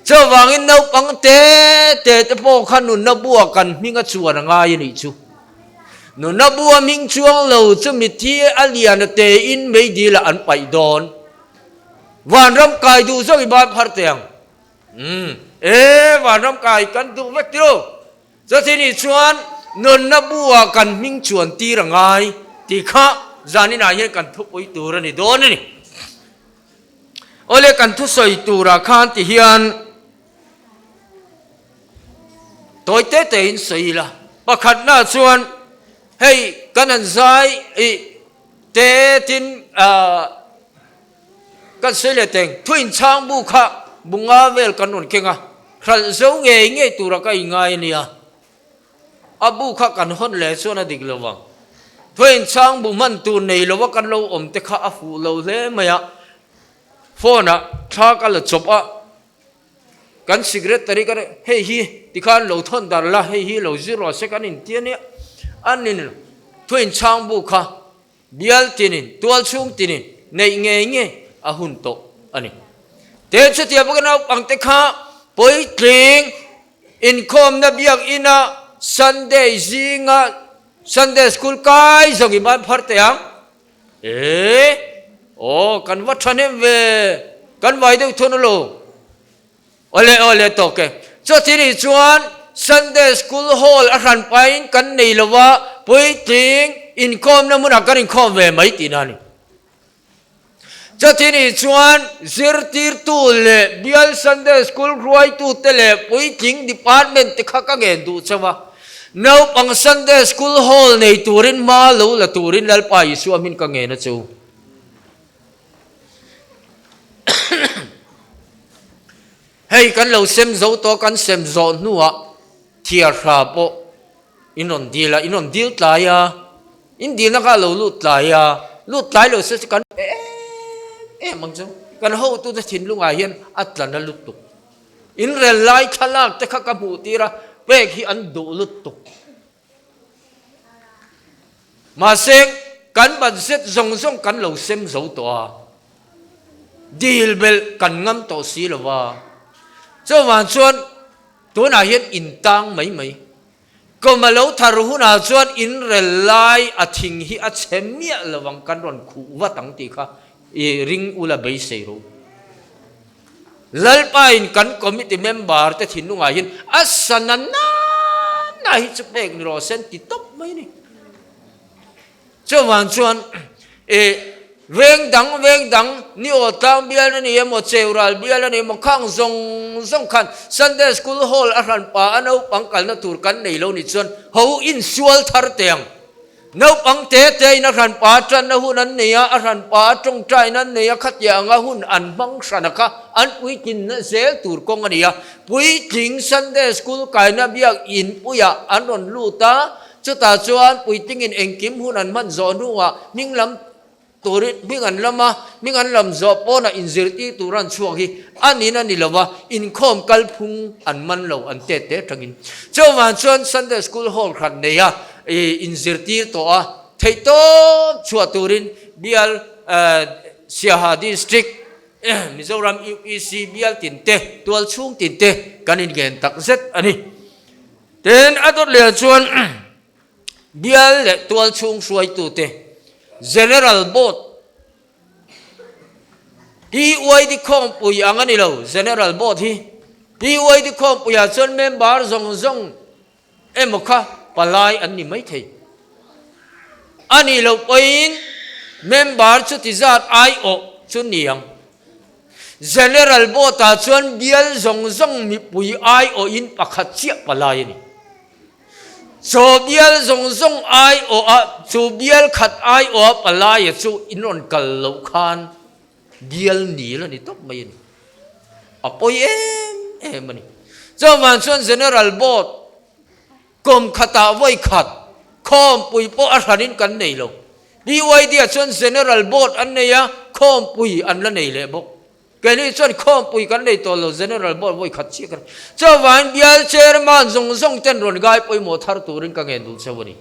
Chuvangin naupang te te te pawh kha nunna bua kan hming a chuan a ngai a nih chu. Nunna bua hming chuang lo chu mithi a lian a tein meidilah an paih dawn. Vanram kai duh zawk i ban phar teh ang. Umm, e vanram kai kan duh vek tiro. Chuti nih chuan nunna bu-ah kan hming chuan tir a ngai tih kha zaninah hian kan thupui tur a ni dawn a ni. Awle kan thusawi turah khan ti hian tawi te tein sawi ila. Pakhatna chuan hei kan han zai i te tin ah Kan sawi leh teng, thu inchhang bu kha bu nga vel kan rawn keng a, hralh zo ngei ngei tura ka inngai a nia. A bu kha kan hawn leh chuan a dik lo vang. Thu inchhang bu hman tur nei lova kan lo awm te kha a fuh lo hle mai a, phone ah thla ka la chawp a, kan secretary ka hei hi tikhan lo thawn dar la, hei hi lo zir rawh se kan inti a nia. A ni lo, thu inchhang bu kha Bial tinin, tual chhung tinin neih ngei ngei a hun tawh a ni. Te chutia bawk naupangte kha puitling inkhawmna biakina Sunday zinga Sunday school kai zawng i ban phar teh ang. E, aw kan va thahnem ve, kan vai deuh thun alo. Awle awle tawk e. Chuti nih chuan Sunday School Hall a hran pahin kan nei lo a, puitling inkhawmna hmunah kan inkhawm ve mai tihna a ni. Chuti nih chuan zirtirtu leh bial Sunday School hruaitute leh puitling department te kha ka ngen duh chauh a, naupang Sunday School Hall nei turin hma lo la turin Lalpa Isua hmin ka ngen a chu. Hei kan lo sem zo tawh kan sem zawh hnuah thiar hra pawh in rawn dil a, in rawn dil tlai a, in dilna kha a lo lut tlai a, lut tlai lo se chu kan pe em em ang chu, kan hotute thinlungah hian a tla na lutuk. In rel lai thlalak te kha ka hmuh tir a, pek hi an duh lutuk. Mahse, kan budget zawng zawng kan lo sem zo tawh a, dil belh kan ngam tawh si lo va. Chuvang chuan tunah hian in tang mai mai. Kum a lo thar hunah chuan in rel lai a thing hi a chhe miah lo ang kan rawn khuh vat ang tih kha i ring ula beisei rawh u. Lalpa in kan committee member te thinlungah hian a sana nana hi chu pek ni rawh se an ti tawp mai a ni. Chuvang chuan e veng dang veng dang ni aw tlang bial a ni emaw cheural bial a ni emaw khang zawng zawng khan Sunday School Hall a hran pa a naupang kalna tur kan nei lo ni chuan ho insual thar teh ang. Naupang te te in a hranpa tanna hun an nei a, a hranpa tawngtaina an nei a, khatiang anga hun an hmang hran a kha an puitlinna zel tur kawng a ni a. Puitling Sunday School kaina biak in puiah an rawn lut a, chutah chuan puitlingin engkim hun an hman zawh hnuah hming lam Turin hming an lam a, hming an lam zawh pawnah inzirtir tur an chhuak hi a nin a ni lo va, inkhawm kalphung an man lo an tet te atangin. Chuvang chuan Sunday School Hall khat nei a inzirtir tawh a, theihtawp chhuah turin bial Siaha District, Mizoram UPC bial tin te, tual chhung tin te kan inngen tak zet a ni. Tin, a dawt leh chuan. Bial leh tualchhung hruaitute General Board, PYD khawmpui ang a ni lo, General Board hi PYD khawmpuiah chuan member zawng zawng emaw kha palai an ni maithei. A nih loh pawhin member chuti zat aiawh chu ni ang. General Board-ah chuan bial zawng zawng mipui aiawhin pakhat chiah palai a ni. Chaw bial zawng zawng aiawh a, chu bial khat aiawh a palaia chu in rawn kal loh khan bial nil a ni tawp mai a ni. A pawi em em a ni. Chuvang chuan General Board kum khatah vawi khat. Khawmpui pawh a hranin kan nei lo. BYD ah chuan General Board an nei a, khawmpui an la nei leh bawk. Keini chuan khawmpui kan nei tawh lo, General Board vawi khat chiah kan. Chuvangin bial Chairman zawng zawng ten rawn gai pawimawh thar turin ka ngen duh cheu a ni.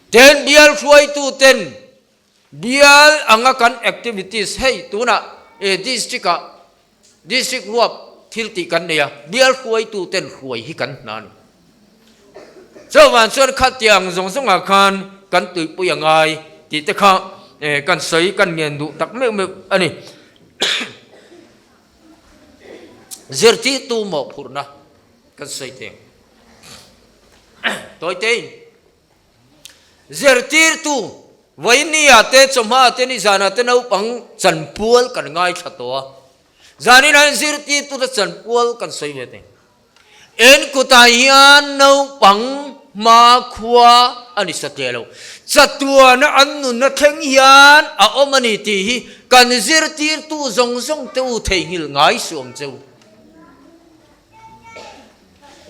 Ten bial hruaitu ten Bial anga kan activities hei tunah e district ah district huap thil tih kan nei a, bial hruaitu ten hruai hi kan hna a ni. Chuvang chuan khatiang zawng zawng ah khan kan tuipui a ngai tih te kha e kan sawi kan ngen duh tak meuh meuh a ni. Zirtirtu mawhphurhna kan sawi teng. Tawitein. Zirtirtu, Vawinia te, chawhma te, nizana te naupang chanpual kan ngaithla tawh a. Zanin ah hian zirtirtu te chanpual kan sawi ve thei. En kutah hian naupang hmakhua a ni satliah lo. Chatuana an nunna thleng hian a awm a ni tih hi kan zirtirtu zawng zawng te u theihnghilh ngai suh ang che u.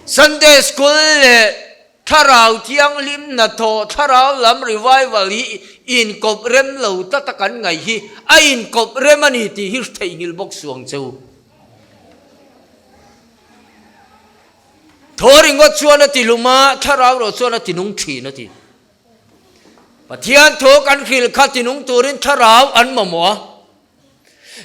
Sunday School leh Thlarau Thianghlim hnathawh, Thlarau lam revival hi inkawp rem lo tlat a kan ngaih hi a inkawp rem a ni tih hi theihnghilh bawk suh ang che u. Thaw ringawt chuan a ti lum a, Thlarau erawh chuan a ti nung thin a ti. Pathian thaw kan hrilh kha ti nung turin Thlarau an mamawh a.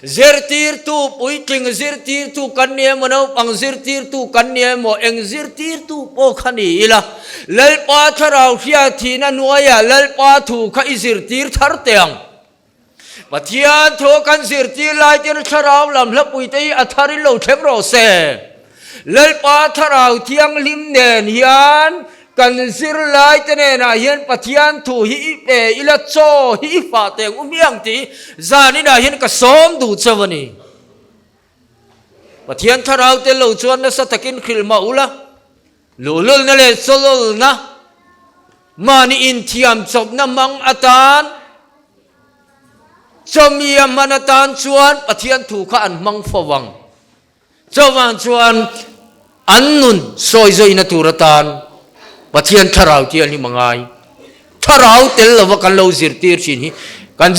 Zirtirtu puitling zirtirtu kan ni emaw, naupang zirtirtu kan ni emaw, eng zirtirtu pawh kha ni ila, Lalpa thlarau hriat thihna hnuaiah Lalpa thu kha i zirtir thar teh ang. Pathian thu kan zirtir lai ten thlarau lam hlapuite hi a tharin lo thleng rawh se. Lalpa Thlarau Thianghlim nen hian kan zirlaite nenah hian Pathian thu hi i pe ila chaw hi i fah teng u hmiang tih zaninah hian ka sawm duh chauh a ni. Pathian Thlarau tel lo chuan nasa takin hrilh mah ula, luhlulna leh chawlawlna, mahni inthiam chawpna hmang atan, chawmia hman atan chuan Pathian thu kha an hmang fo ang. Chuvang chuan an nun sawi zawihna tur atan Pathian thlarau tih a hlim a ngai. Thlarau tel lova kan lo zirtir thin hi kan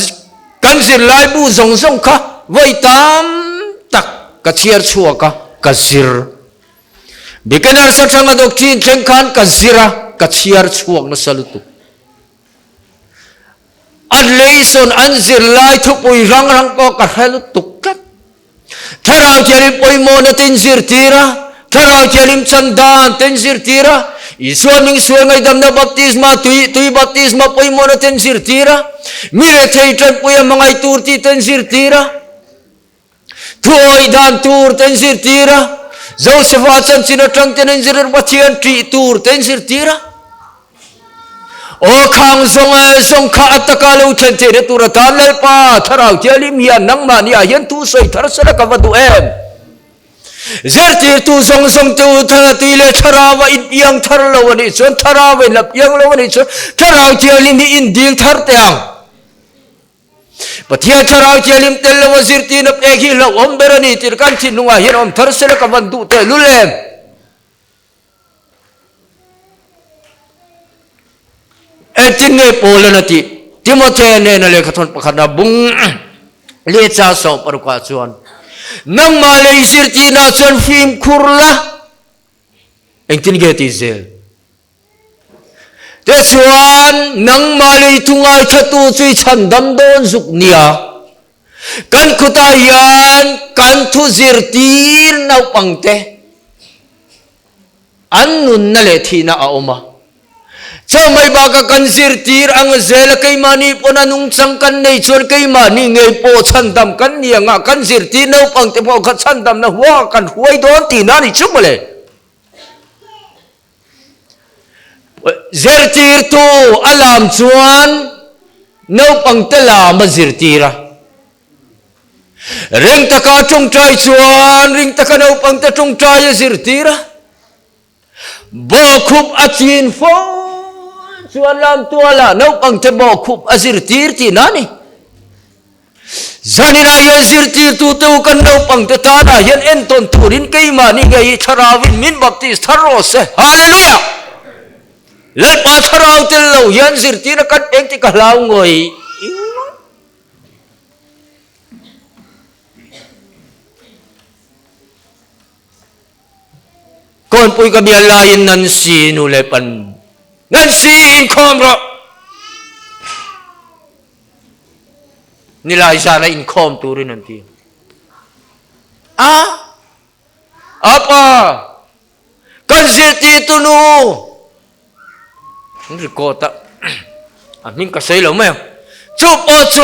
kan zirlai bu zawng zawng kha vawi tam tak ka chhiar chhuak a, ka zir. Beginner sathanga doctrine thleng khan ka zir a, ka chhiar chhuak nasa lutuk. An leisawn an zirlai thupui rang rang pawh ka hre lutuk tlat. Thlarau Thianghlim pawimawhna te in zirtir a, Thlarau Thianghlim chan dan te in zirtir a, Isua hming sual ngaihdamna baptisma, tui, tui baptisma pawimawhna te in zirtir a, mi rethei tanpui a hmangaih tur tih te in zirtir a, thuawih dan tur te in zirtir a, Josefa chanchin atang ten in zirtir Pathian ṭih tur te in zirtir a. Aw khang zawng e, zawng kha a taka lo thlen theihna tur atan Lalpa Thlarau Thianghlim hian nangmahni ah hian thu sawi thar sela ka va duh em? Zirtirtu zawng zawng te u thana tui leh Thlarau a inpiang thar lo a nih chuan Thlarau a inla piang lo a nih chuan Thlarau Thianghlim hi indil thar teh ang. Pathian Thlarau Thianghlim tel lo a zirtirna pek hi hlauhawm ber a ni tih kan thinlungah hian awm thar sela ka van duh tehlul em? Engtin nge Paulan a tih? Timothea nena lehkhathawn pakhatna bung leh cha sawm parukah chuan, Nangmah leh i zirtirna chuan fimkhur la. Engtin nge tih zel? Tichuan, nangmah leh i thu ngaithatu chu i chhandam dawn zuk nia. Kan khutah hian kan thu zirtir naupangte an nunna leh thihna a awm a. Chawhmei bakah kan zirtir ang zel a, keimahni pawn a nungchang kan nei chuan keimahni ngei pawh chhandam kan ni ang a, kan zirtir naupangte pawh kha chhandamna huangah kan hruai dawn tihna a ni chu mawle. Zirtirtu a lam chuan naupangte lam a zirtir a. Ring taka tawngtai chuan ring taka naupangte tawngtai a zirtir a. Bawkhup a chin fo chuan lam tualah naupangte bawkhup a zirtir tihna a ni. Zaninah hian zirtirtute u kan naupangte tanah hian entawn turin keimahni ngei hi Thlarauin min baptis thar rawh se. Hallelujah! Lalpa Thlarau tel lo hian zirtirna kan peng tih ka hlau ngawih ngawih. Kawnpui ka bial laiin Nancy nu leh pan Nancy inkhawm rawh! Nilai zana inkhawm turin an ti a. Apa! Kan zirtirtu nu! An record a, a hming ka sawi lo mai ang. Chu pawh chu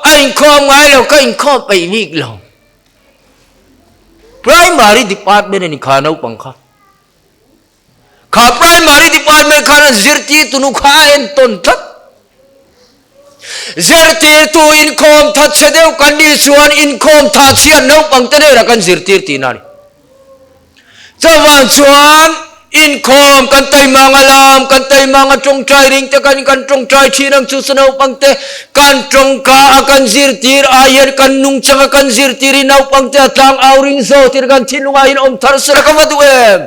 a inkhawm ngai lo, ka inkhawm peih bik lo. Primary department a ni kha naupang kha. Kha primary department khan an zirtirtu nu kha a entawn tlat. Zirtirtu inkhawm thatchhe deuh kan nih chuan inkhawm thatchhiat naupang te hnenah kan zirtir tihna a ni. Chuvang chuan inkhawm kan taima nga lam, kan taima nga tawngtai ring te kan kan tawngtai thin ang chu chu naupang te kan tawngka a kan zirtir ai hian kan nungchang a kan zirtir hi naupang te a tlang au ring zo tir kan thinlungah hian awm thar sela ka va duh em?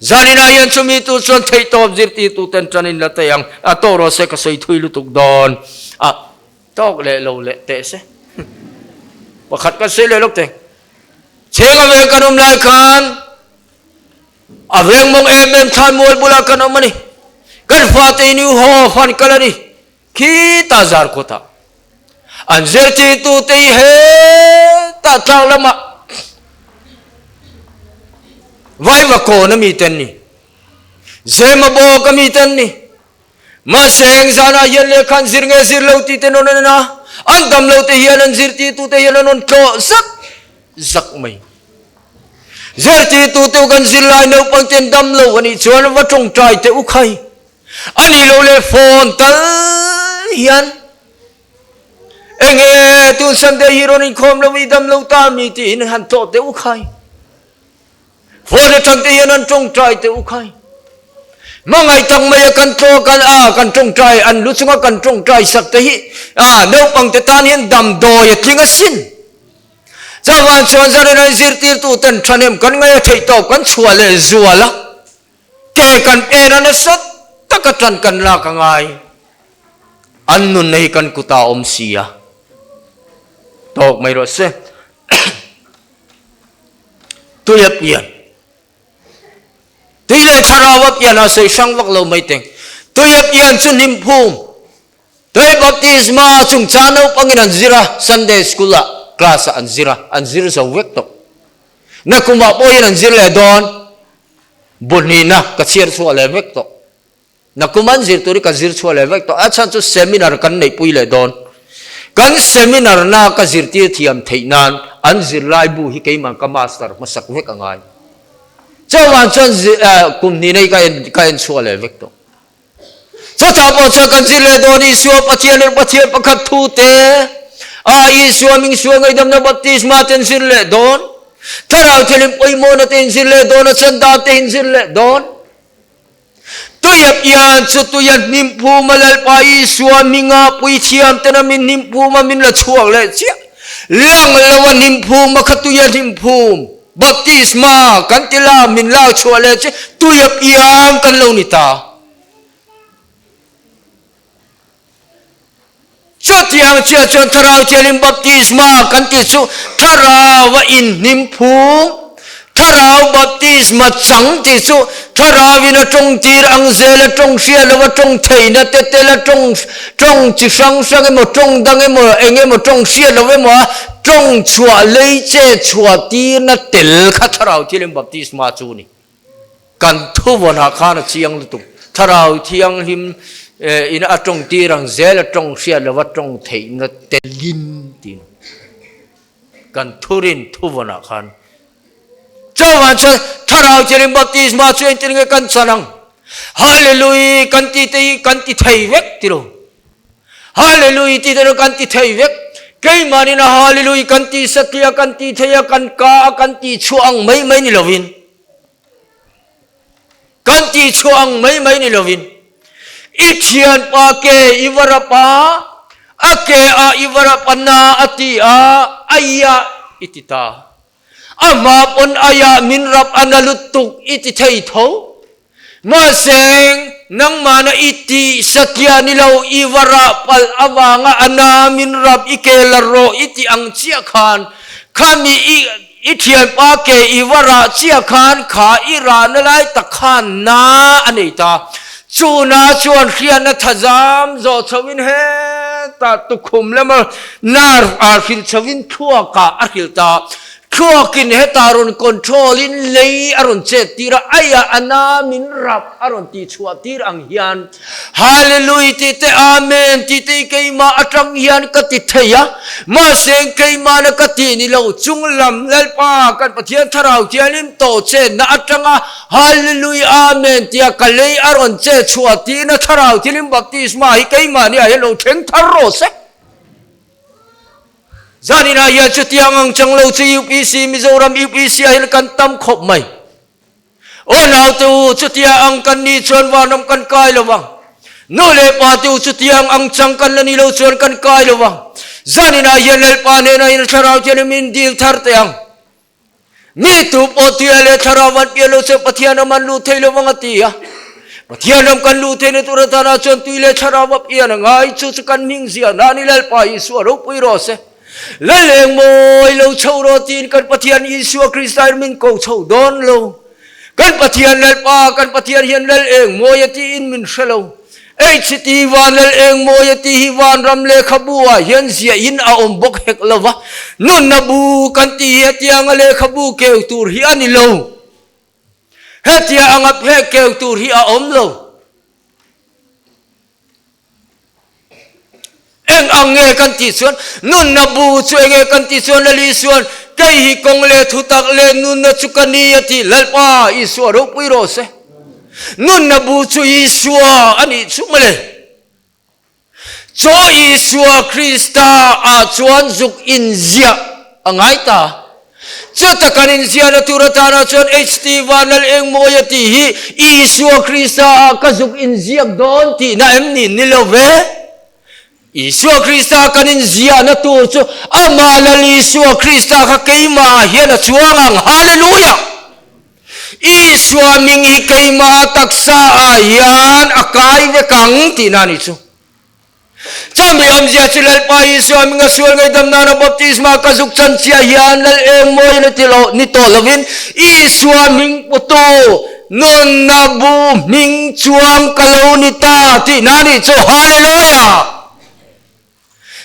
Zaninah hian chumi tur chuan theihtawp zirtirtu ten tan in la thei ang a tawk rawh se ka sawi thui lutuk dawn a tawk leh lo leh teh se pakhat kan sawi leh lawk teh chheng a veng kan awm lai khan a veng mawng em em thlan mual bulah kan awm a ni kan fate in u haw fan kal a ni khitah zar kawtah an zirtirtute hi hetah tlang lamah vaiva kawn a mite an ni, Zemabawk a mite an ni. Mahse eng zanah hian lehkha an zir nge zir lo tih te nawn an en a, an dam lo te hian an zirtirtute hian an rawn tlawh zak zak mai. Zirtirtute u kan zirlai naupang te an dam lo a nih chuan va tawngtai teh u khai. A nih loh leh phone tal hian enge tun Sunday hi rawn inkhawm lo i dam lo ta mi tiin han tlawh teh u khai. Phone atang te hian an tawngtai teh u khai. Hmangaih tak mai a kan tlawh kan a kan tawngtai an lu chunga kan tawngtai sak te hi a naupang te tan hian damdawi a tling asin. Chuvang chuan zanin an zirtirtu ten thahnem kan ngaih a theih tawp kan chhuah leh zual a. Ke kan en a nasa taka tan kan lak a ngai. An nunna hi kan kutah a awm si a. Tawk mai rawh se. Tui a pian. Tui leh thlarau a pian a sawi hrang vak lo mai teng. Tui a pian chu hnim phum. Tui baptisma chungchang naupangin an zir a, Sunday school ah class ah an zir a, an zir zo vek tawh. Nakumah pawh hian an zir leh dawn. Buhnihna ka chhiar chhuah leh vek tawh. Nakum an zir tur hi ka zir chhuah leh vek tawh. A chhan chu seminar kan neihpui leh dawn. Kan seminar na ka zirtir thiam theih nan an zirlai bu hi keimah ka master hmasak vek a ngai. Chuvang chuan kum hnihna hi ka en ka en chhuah leh vek tawh. Chutah pawh chuan kan zir leh dawn Isua Pathian leh Pathian pakhat thu te, a Isua ming sual ngaihdamna baptisma te an zir leh dawn. Thlarau thianghlim pawimawhna te in zir leh dawn a, chan dan te in zir leh dawn. Tuia pian chu tuia hnim phum a Lalpa Isua hminga puithiam ten a min hnim phum a min la chhuak leh chiah. Lang lo a hnim phum a kha tuia hnim phum, baptisma, kan ti la min lak chhuah leh chiah tuia piang kan lo ni ta. Chutiang chiah chuan Thlarau Thianghlim baptisma kan tih chu Thlarau a inhnim phung, Thlarau baptisma chang tih chu Thlarauin a tawng tir ang zel a tawng hria lo a tawng theihna te tel a tawng tawng chi hrang hrang emaw tawng dang emaw eng emaw tawng hria lo emaw a tawng chhuah lei che chhuah tirna tel kha Thlarau Thianghlim baptisma chu a ni. Kan thuvawnah khan a chiang lutuk. Thlarau Thianghlim in a tawng tir ang zel a tawng hriat lova tawng theihna telin tiin kan thurin thuvawnah khan chuvang chuan Thlarau Thianghlim baptisma chu engtin nge kan chan ang? Hallelujah kan ti te hi kan ti thei vek tilo. Hallelujah ti te kan ti thei vek. Keimahnin a hallelujah kan ti satliah kan ti thei a kan ka a kan ti chhuah ang mai mai ni lovin. Kan tih chhuah ang mai mai ni lovin i thianpa ke i va rap a, A ke ah i va rap a na a ti a, aiah i ti ta. A hma pawn aiah min rap a na lutuk i ti thei tho. Mahse, nangmahna i tih satliah ni lo, i va rah palh avanga a na min rap i ke la rawh i tih ang chiah khan, khami i i thianpa ke i va rah chiah khan kha i rahna lai tak khan na a nei ta. Chu na chuan hriatna thazam zawh chhoin hetah tukhum lama nar a hrilh chhoin thluakah a hrilh ta. Thluakin hetah rawn control in lei a rawn chet tir a, aiah a na min rap a rawn tih chhuah tir ang hian Hallelui tih te Amen tih te hi keimah atang hian ka ti thei a, mahse keimahna ka tih ni lo chung lam Lalpa kan Pathian Thlarau Thianghlim tawh chenna atanga Hallelui Amen tia ka lei a rawn chet chhuah tirna Thlarau Thianghlim Baptisma hi keimahni ah hian lo thleng thar rawh se. Zaninah hian chutiang ang chang lo chu UPC, Mizoram UPC ah hian kan tam khawp mai. Aw naute u, chutia ang kan nih chuan vanram kan kai lo vang. Nu leh pa te u, chutiang ang chang kan la ni lo chuan kan kai lo vang. Zaninah hian Lalpa hnenah hian Thlarau thianghlim min dil thar teh ang. Mi tu pawh tia leh thlarau an pian lo chuan Pathian ram an luh thei lo vang a ti a. Pathian ram kan luh theihna tur atana chuan tui leh thlarau a pian a ngai. Chu chu kan hming zia na ni Lalpa Isua ropui rawh se. Laleng mawi lo chho rawh tiin kan Pathian Isua Krista in min ko chho dawn lo. Kan Pathian Lalpa, kan Pathian hian Lal eng mawi a tiin min hre lo. HT Van Lal eng mawi a tih hi Vanram lehkhabu ah hian ziah in a awm bawk hek lo va, nunna bu kan tih hi hetianga lehkhabu keu tur hi a ni lo. Hetia anga phek keu tur hi a awm lo. Eng ang nge kan tih chuan nunna bu chu eng nge kan tih chuan Lal Isua'n kei hi kawng leh thutak leh nunna chu ka ni a ti. Lalpa Isua ropui rawh se. Nunna bu chu Isua a nih chu mawle. Chaw Isua Krista ah chuan zuk inziah a ngai ta. Chuta kan inziahna tur atana chuan HT Vanlal Engmawi a tih hi Isua Krista ah ka zuk inziak dawn tihna em ni? Ni lo ve. Isua Krista kan inziahna tur chu amah Lal Isua Krista kha keimahah hian a chuang ang. Hallelujah! Isua hming hi keimah taksa ah hian a kai vek ang tihna a ni chu. Chumi awmzia chu Lalpa Isua hminga sual ngaihdam nana baptisma ka zuk chan chiah hian Lal eng mawiin a ti lo ni tawh lovin Isua hming putu nunna bu hming chuang ka lo ni ta tihna nih chu. Hallelujah!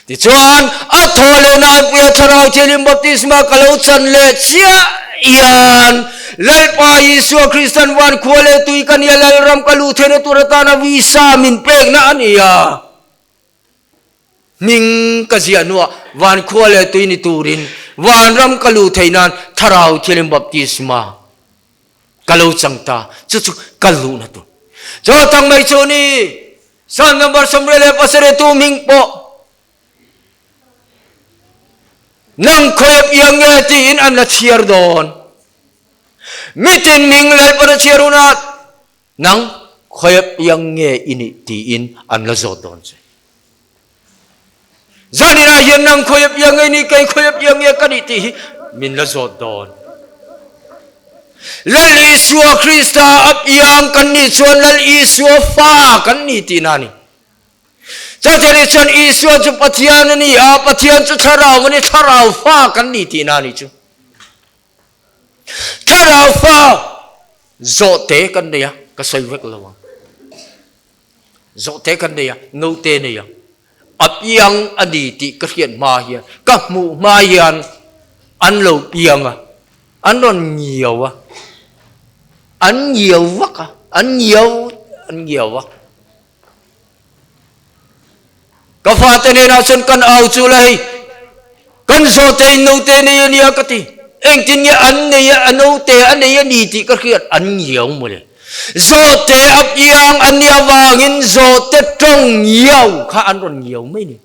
Tichuan, a thaw lehna an puia Thlarau Thianghlim baptisma ka lo chan leh chiah hian Lalpa Isua Kristan van khua leh tui ka nia Lalram ka luh theihna tur atana visa min pekna a ni a. Hming ka ziah hnuah van khua leh tui ni turin vanram ka luh theih nan Thlarau Thianghlim baptisma ka lo chang ta. Chu chu ka luhna tur. Chaw tang mai chu ni. Psalm number 77 tu hming pawh nang khawep iang nge tiin an la chhiar dawn. Mitin hming Lalpan a chhiar hunah nang khawep iang nge i nih tiin an la zawt dawn che. Zaninah hian nang khawep iang nge i nih kei khawep iang nge ka nih tih hi min la zawt dawn. Lal Isua Krista a piang kan nih chuan Lal Isua fa kan ni tihna a ni. Chutiang chuan Isua chu Pathian a ni a, Pathian chu Thlarau a ni, Thlarau fa kan ni tihna a ni chu. Thlarau fa zawhte kan nei a, ka sawi vek lo ang. Zawhte kan nei a, note nei a. A piang a ni tih ka hriat hma hian, ka hmuh hma hian an lo piang a, an rawn ngiau a, an ngiau vak a, an ngiau, an ngiau a. Ka fate hnenah chuan kan au chu la hei, kan zawhte in naute nei a nia ka ti. Engtin nge an nei a, a naute a nei a ni tih ka hriat, an ngiau mawle. Zawhte a piang a nih avangin zawhte tawng ngiau kha an rawn ngiau mai ni.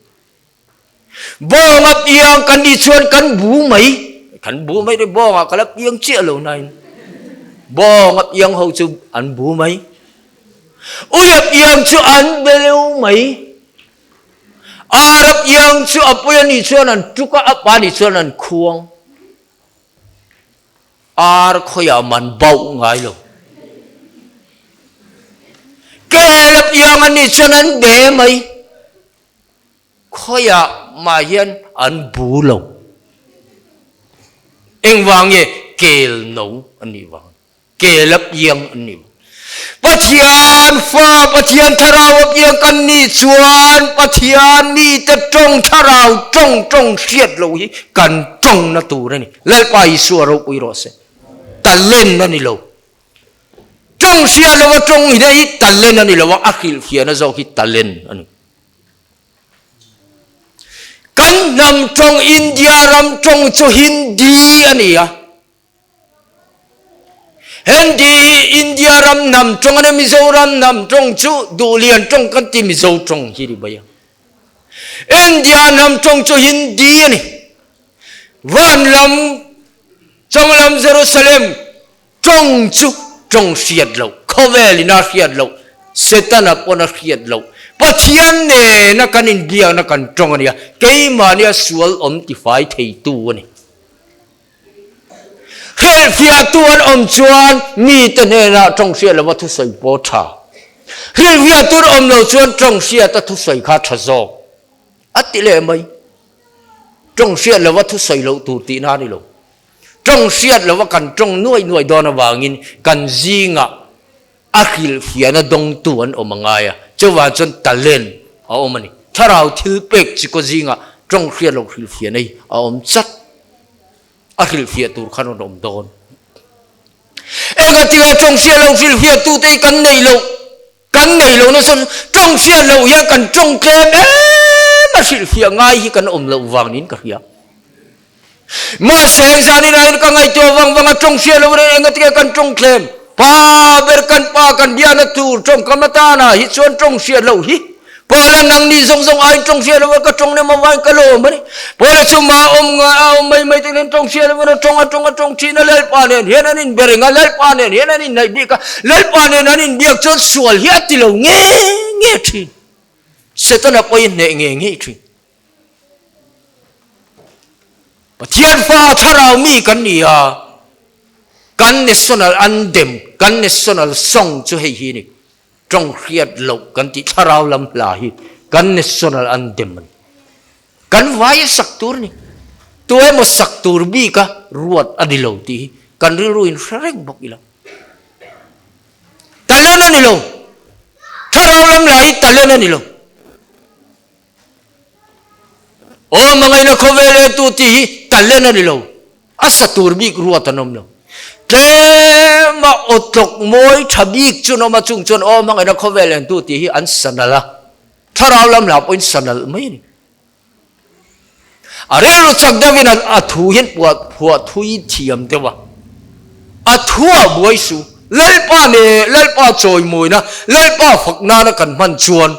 Bawng a piang kan nih chuan kan bu mai, kan bu mai ni bawngah ka la piang chiah lo nain bawng a piang ho chu an bu mai. Ui a piang chu an beleu mai. Arab iang chu a pui a nih chuan an tuk a, a pa nih chuan an khuang. Ar khawiah man bauh ngai lo. Kel a piang a nih chuan an be mai. Khawiah mah hian an bu lo. Engvang nge kel no a nih vang? Kel a piang an ni. Pathian fa, Pathian thlarau a piang kan nih chuan Pathian mite tawng thlarau tawng tawng hriat lo hi kan tawngna tur a ni. Lalpa Isua ropui rawh se. Talent a ni lo. Tawng hriat lova tawng hi hi talent a ni lo a, a hrilhfiahna zawk hi talent a ni. Kan hnam tawng India ram tawng chu Hindi a ni a. Hindi hi India ram hnam tawng a ni, Mizoram hnam tawng chu Duhlian tawng kan ti Mizo tawng hi ni mai a. India hnam tawng chu Hindi a ni. Van lam changlam Jerusalem tawng chu tawng hriat loh, khawvel in a hriat loh, Setana pawn a hriat loh, Pathian nena kan inbiakna kan tawng a nia, keimahnia sual awm tifai theitu a ni. Hrilhfiahtu an awm chuan mite hnenah tawng hriat lova thusawi pawh tha. Hrilhfiahtu an awm lo chuan tawng hriata thusawi kha tha zawk a ti leh mai. Tawng hriat lova thusawi loh tur tihna a ni lo. Tawng hriat lova kan tawng nuai nuai dawn avangin kan zingah a hrilhfiahna dawngtu an awm a ngai a, chuvang chuan talent a awm a ni. Thlarau thil pek chi kaw zingah tawng hriat loh hrilhfiahna hi a awm chat. A hrilhfiah tur khan rawn awm dawn. Engatinga tawng hriat loh hrilhfiah tute hi kan neih loh, kan neih loh nasa tawng hriat loh hian kan tawng tlem em a hrilhfiah ngai hi kan awm loh vang niin ka hria. Mahse eng zan inah in ka ngaihtuah vang vang a tawng hriat loh reng engatinge kan tawng tlem? Pa ber kan pa kan biahna tur tawngkam atana hi chuan tawng hriat loh hi Paula nang ni zawng zawng aiin tawng hriat loh ka tawng nem avangin ka lawm a ni. Paula chu ma awm ngai a awm mai mai te hian tawng hriat loh a tawng a tawng a tawng thin a Lalpa nen hian an inbe reng a Lalpa nen hian an inhnaih bik a Lalpa nen an inbiak chuan sual hi a ti lo nge nge thin. Setana pawhin hneh nge nge thin. Pathian fa thlarau mi kan ni a, kan national anthem, kan national song chu hei hi a ni. Tawng hriat loh kan tih thlarau lam hla hi kan national anthem a ni. Kan vai a sak tur a ni. Tu emaw sak tur bika ruat a ni lo tih hi kan rilru in hre reng bawk ila. Talent a ni lo. Thlarau lam hla hi talent a ni lo. Aw mangaina khawvel e tu tih hi talent a ni lo, a sa tur bik ruat an awm lo. Tlema aw tlawk mawi tha bik chu an awm a, chung chuan aw mangaina khawvel en tu tih hi an sa nalh a, thlarau lam lah pawhin sa nalh mai a ni. A rilru chak deuhin a thu hian phuah thui thiam deuh a, a thuah buai su. Lalpa nen Lalpa chawimawina, Lalpa fak nana kan hman chuan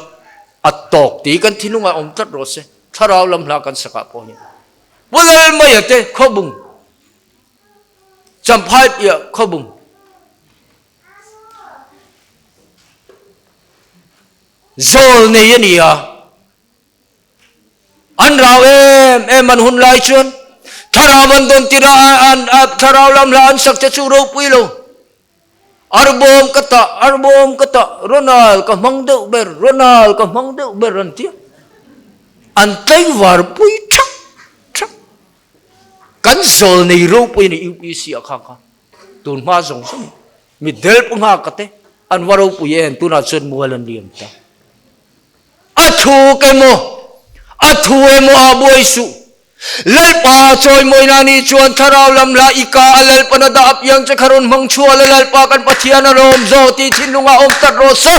A tawk tih kan thinlungah awm tlat rawh se, thlarau lam hla kan sakah pawh hian. Pu Lalmaia te khawbung, Champhai piah khawbung, zawl nei a ni a, an rau em em an hun lai chuan thlarau an dawn tirh a thlarau lam hla an sak te chu ropui lo. Arbawm ka tah, arbawm ka tah, Ronald ka hmang deuh ber, Ronald ka hmang deuh ber an ti a. An tlaivar pui thak thak. Kan zawl nei ropui a ni UPC ah kha kha. Tun hma zawng zawng mi del pu nghak ka te an va ropui em tunah chuan mual an liam ta. A thu ke maw, a thu emaw ah buai suh. Lalpa chawimawina ni chuan thlarau lam la i ka a Lalpan a dah apiang che kha rawn hmang chhuah la Lalpa kan Pathian a lawm zawh tih thinlungah awm tlat rawh se.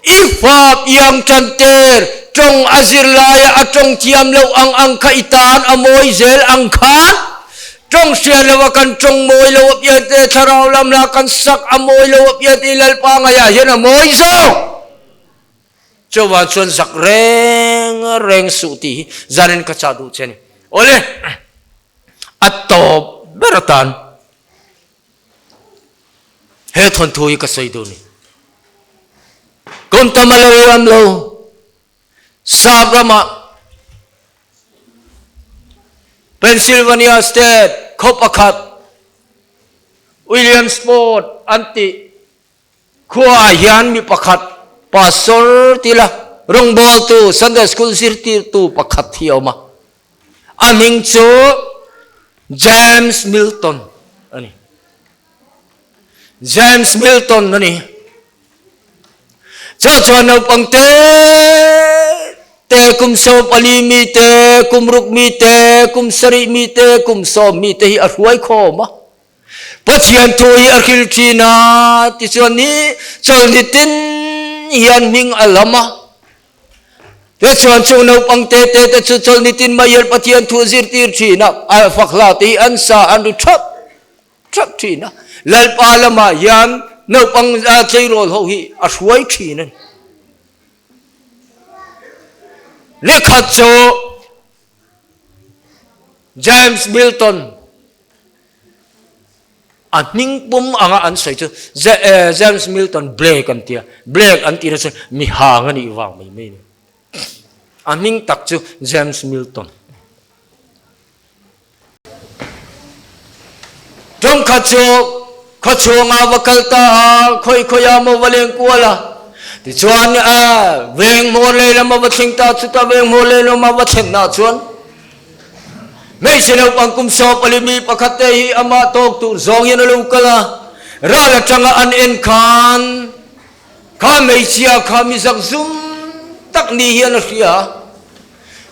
I fa piang tanter tawng a zir laia a tawng thiam loh ang ang kha i tan a mawi zel ang khan tawng hriat loh a kan tawng mawi lo apiang te thlarau lam la kan sak a mawi lo apiang te i Lalpa ngaiah hian a mawi zawk. Chuvang chuan zak reng reng suh tih hi zanin ka chah duh che a ni. Awle, a tawp ber atan he thawnthu hi ka sawi duh a ni. Kum tam a lo i ram lo. Sap ramah Pennsylvania State khaw pakhat Williamsport an tih khuaah hian mi pakhat pastor tila rawngbawltu Sunday School zirtirtu pakhat hi a awm a. A hming chu James Milton a ni. James Milton a ni. Chu chuan naupang te te kum 14 mi te, kum ruk mi te, kum sarih mi te, kum sawm mi te hi a hruai khawm a. Pathian thu hi a hril thin a, tichuan ni chawlhni tin hian hming a lam a. Tichuan chung naupang te te te chu chawlhni tin mai hian Pathian thu zirtir thin a, a fak hla te hi an sa an ri thap thap thin a. Lalpa lamah hian naupang tleirawl ho hi a hruai thin a ni. Nikhat chu James Milton a hming pum anga an sawi chu James Milton Blake an tia, Blake an tihna chu mi hang a nih vang mai mai a ni. A hming tak chu James Milton. Tumkhat chu khaw chhunga va kal ta a, khawi khawia maw va leng kual a, tichuan veng hmawr lei lama va thleng ta, chuta veng hmawr lei lama va thlenna chuan hmeichhe naupang kum 14 mi pakhat te hi amah tawk tur zawng hian a lo kal a, ral atanga an en khan kha hmeichhia kha mi zakzum tak ni hian a hria.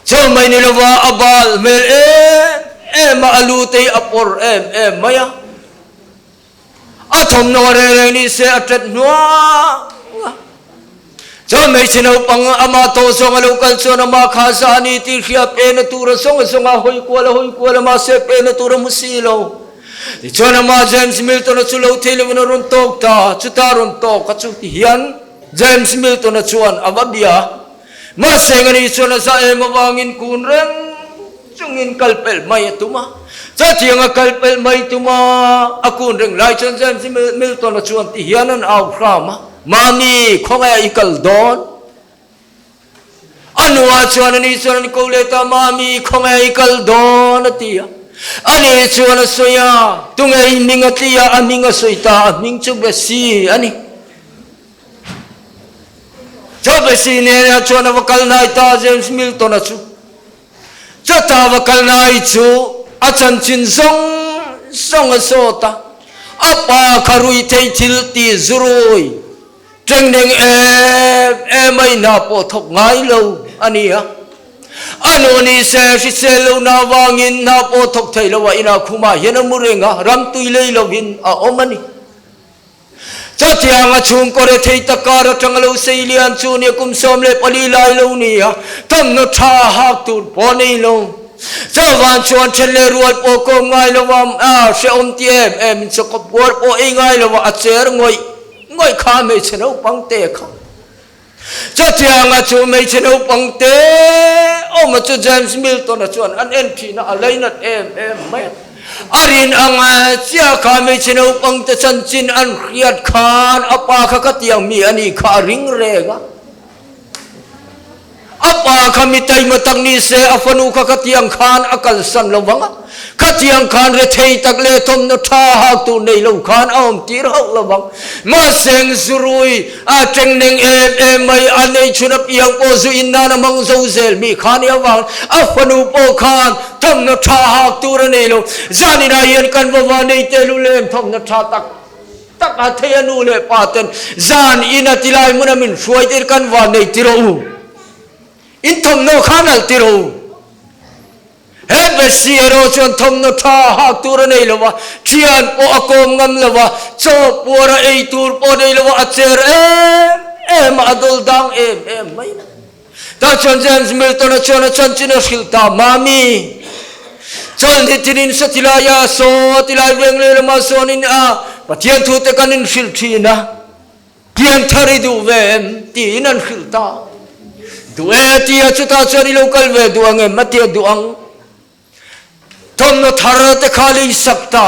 Chu mai ni lova a bal hmel em em a, a lu te hi a pawr em em mai a. A thawmhnaw reng reng ni se a tet hnuang a. Chu hmeichhe naupang amah tawh zawng a lo kal chuan amah kha za a ni tih hria pena tur a zawng a zawng a, hawi kual a hawi kual a mahse pena tur a hmu si lo. Tichuan amah James Milton-a chu lo thei lovin a rawn tawk ta, chuta rawn tawk a chu ti hian James Milton-a chuan a va bia a. Mahse ngani chuan a za em avangin kun reng chungin kal pelh mai a tum a. Chutianga kal pelh mai tum a, a kun reng lai chuan James Milton-a chuan ti hian an au hram a, Mami, khawngaih i kal dawn? A nuah chuan ani chuan an ko let a, Mami, khawngaih i kal dawn? a ti a. Ani chuan a sawi a, Tunge i hming a tli a, a hming a sawi ta, a hming chu Bessie a ni. Chawbesi nena chuan a va kal hnai ta James Milton-a chu. Chata va kal hnai chu a chanchin zawng zawng a sawt a, a pa kha rui thei thil ti zurui ṭengneng em em a inah pawh thawk ngai lo a ni a. A nu ni se hrisel lohna avangin hna pawh thawk thei lo a inah khumah hian a mu reng a, ramtui lei lovin a awm a ni. Chutianga chhungkaw rethei tak kar atanga lo sei lian chu nia kum 14 lai lo nia, thawmhnaw tha hak tur pawh nei lo. Chauvan chuan then leh rual pawh kawm ngai lo a, a hrehawm ti em em in chawkawp puar pawh ei ngai lo a, a cher ngawih ngawih kha hmeichhe naupang te kha. Chutianga chu hmeichhe naupang te awma chu James Milton-a chuan an en thin a, a lainat em em mai a. A rin ang chiah kha hmeichhe naupang te chanchin an hriat khan a pa kha ka tiang mi a nih kha a ring reng a. A pa kha mi taima tak ni se a fanu kha ka tiang khan a kalsan lo vang a. Khatiang khan rethei tak leh thawmhnaw tha hak tur nei lo khan a awm tir hauh lo vang. Mahseng zurui a ṭengneng em em mai a nei chhun apiang pawh zu in nan a hmang zo zel mi kha nia vang a fanu pawh khan thawmhnaw tha hak tur a nei lo. Zaninah hian kan vava nei te lu lem thawmhnaw tha tak tak a thei a nu leh pa ten zan in a tilai hmun a min hruai tir kan van nei ti rawh u. In thawmhnaw khan alh ti rawh u. He Bessie erawh chuan thawmhnaw tha hak tur a nei lo va, thian pawh a kawm ngam lo va, chaw puar a ei tur pawh a nei lo va, a cher em em a, a dawl dang em em mai a. Tah chuan James Milton-a chuan a chanchin a hrilh ta, Mami, chawlhni thinin satilai a saw tilai veng leh lamah sawnin a Pathian thute kan inhrilh thin a. Pian thar i duh ve em? tiin an hrilh ta. Duh e tia chutah chuan i lo kal ve duh ang em? a tia duh ang. Thawmhnaw thar te kha lei sak ta.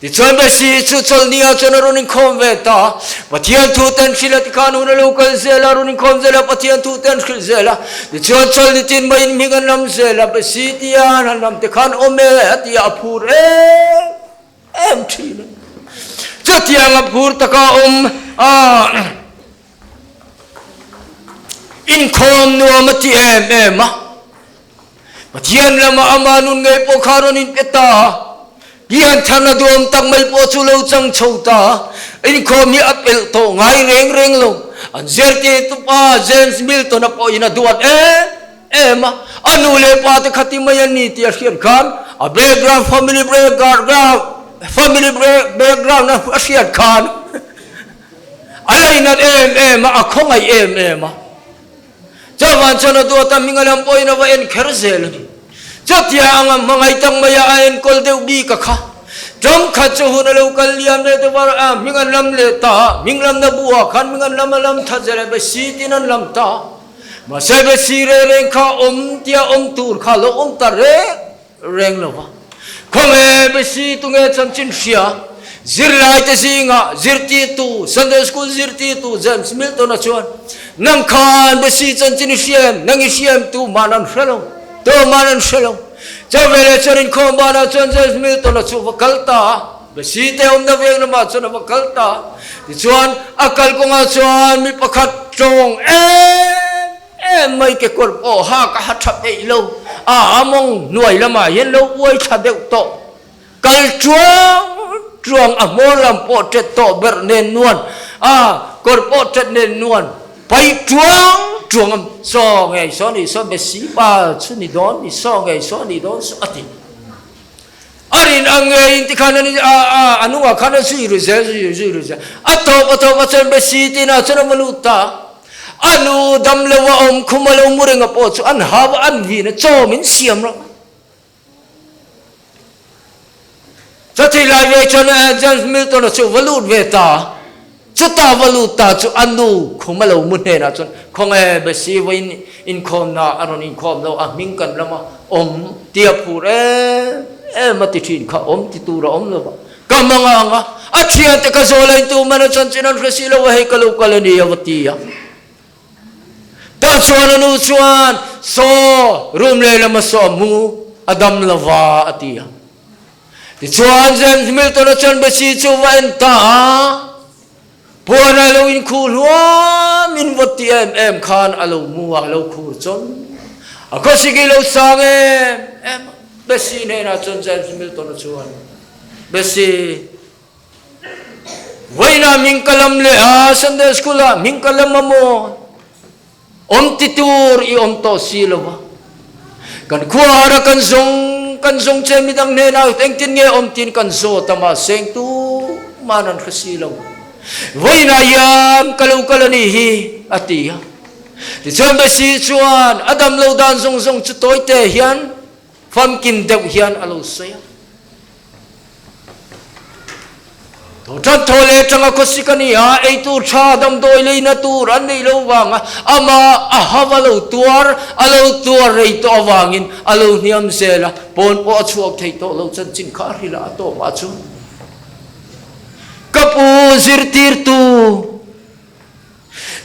Tichuan Besi chu chawlhni ah chuan a rawn inkhawm ve ta. Pathian thu te an hrilh a, tikhan hun a lo kal zel a, a rawn inkhawm zel a, Pathian thu te an hrilh zel a. Tichuan chawlhni tin maiin hming an lam zel a, Besi tia an han lam te khan awm e a ti a, a phur em em thin a. Chutiang a phur taka awm a inkhawm nuam a ti em em a. Pathian lama ama nun ngei pawh kha rawn inpe ta a, Pian tharna duam tak mai pawh chu lo chang chho ta a, inkhawm hi a pelh tawh ngai reng reng lo. An zirtirtu pa James Milton-a pawhin a duat em em a, a nu leh pa te khati mai an ni tih a hriat khan a background family background family background a hriat khan a lainat em em a, a khawngaih em em a. Chuvang chuan a duata hming a lam pawhin a va en kher zel a ni. Chutia anga hmangaih tak maia a enkawl deuh bik a kha. Ṭawng khat chu hun a lo kal liam leh deuh a, a hming an lam leh ta a, hming lamna buah khan hming an lam a lam that zel a, Besi tin an lam ta a. Mahse Besi reng reng kha awm tia awm tur kha a lo awm ta reng reng lo va. Khawnge Besi tunge chanchin hria? Zirlaite zingah zirtirtu, Sunday School zirtirtu James Milton-a chuan, Nang khan Besi chanchin i hria em? Nang i hria em? Tuman an hre lo. Tuman an hre lo. Chawveleh chuan inkhawm banah chuan James Milton-a chu a va kal ta a. Besi te awmna veng lamah chuan a va kal ta a. Tichuan, a kalkawngah chuan mi pakhat tawng em Em mai kekawr pawh ha ka ha tha peih lo, a amawng hnuai lamah hian lo uai thla deuh tawh. Kal chuang chuang a hmawr lam pawh tet tawh berh nen nuan, a kawr pawh tet nen nuan, pai chuang chuang a saw ngei saw ni saw Besi pa chu ni dawn ni saw ngei saw ni dawn saw a ti. A rin ang ngeiin tikhan an a a a nungah khan a zui ru zel zui zui ru zel. A tawp a tawp a chuan Besi tinah chuan a va lut ta. A nu dam lo a awm khum a lo mu reng a pawh chu an hau a an vin a chaw min siam rawh. Chutih lai ve chuan James Milton-a chu va lut ve ta. Chuta va lut ta chu a nu khum a lo mu hnenah chuan khawnge Besi vawiin inkhawmna a rawn inkhawm lo a hming kan lama awm tia phur em em a ti thin kha awm ti tur a awm lo va. Ka hmang ang a, a thiante ka zawl a intu man a chanchin an hre si lo a hei ka lo kal a ni a va ti a. Tah chuan a nu chuan saw room lehlam a saw a hmu a dam lo va a ti a. Tichuan James Milton-a chuan Besi chu va en ta a, puan a lo inkhuh hluam in vawt ti em em khan a lo mu a, a lo khur chawn. A khawsik i lo sang em em a. Besi hnenah chuan James Milton-a chuan, Besi, vawiinah hming ka lam leh a, Sunday School-ah hming ka lam a maw? Awm ti tur i awm tawh si lo va. Kan khuahar a kan zawng kan zawng che midang hnenah engtin nge awm tiin kan zawt a mahse eng tuman an hre si lo. Vawiinah hian ka lo kal a nih hi a ti a. Tichuan Besi chuan a dam lo dan zawng zawng chu tawite hian Famkim deuh hian a lo sawi a. Tho tan tho leh tanga khawsik a ni a, ei tur tha damdawi leina tur an neih lo vanga ama a hav a lo tuar, a lo tuar rei tawh avangin a lo hniam zel a, pawn pawh a chhuak thei tawh lo chanchin kha a hrilh a, a tawpah chuan ka pu zirtirtu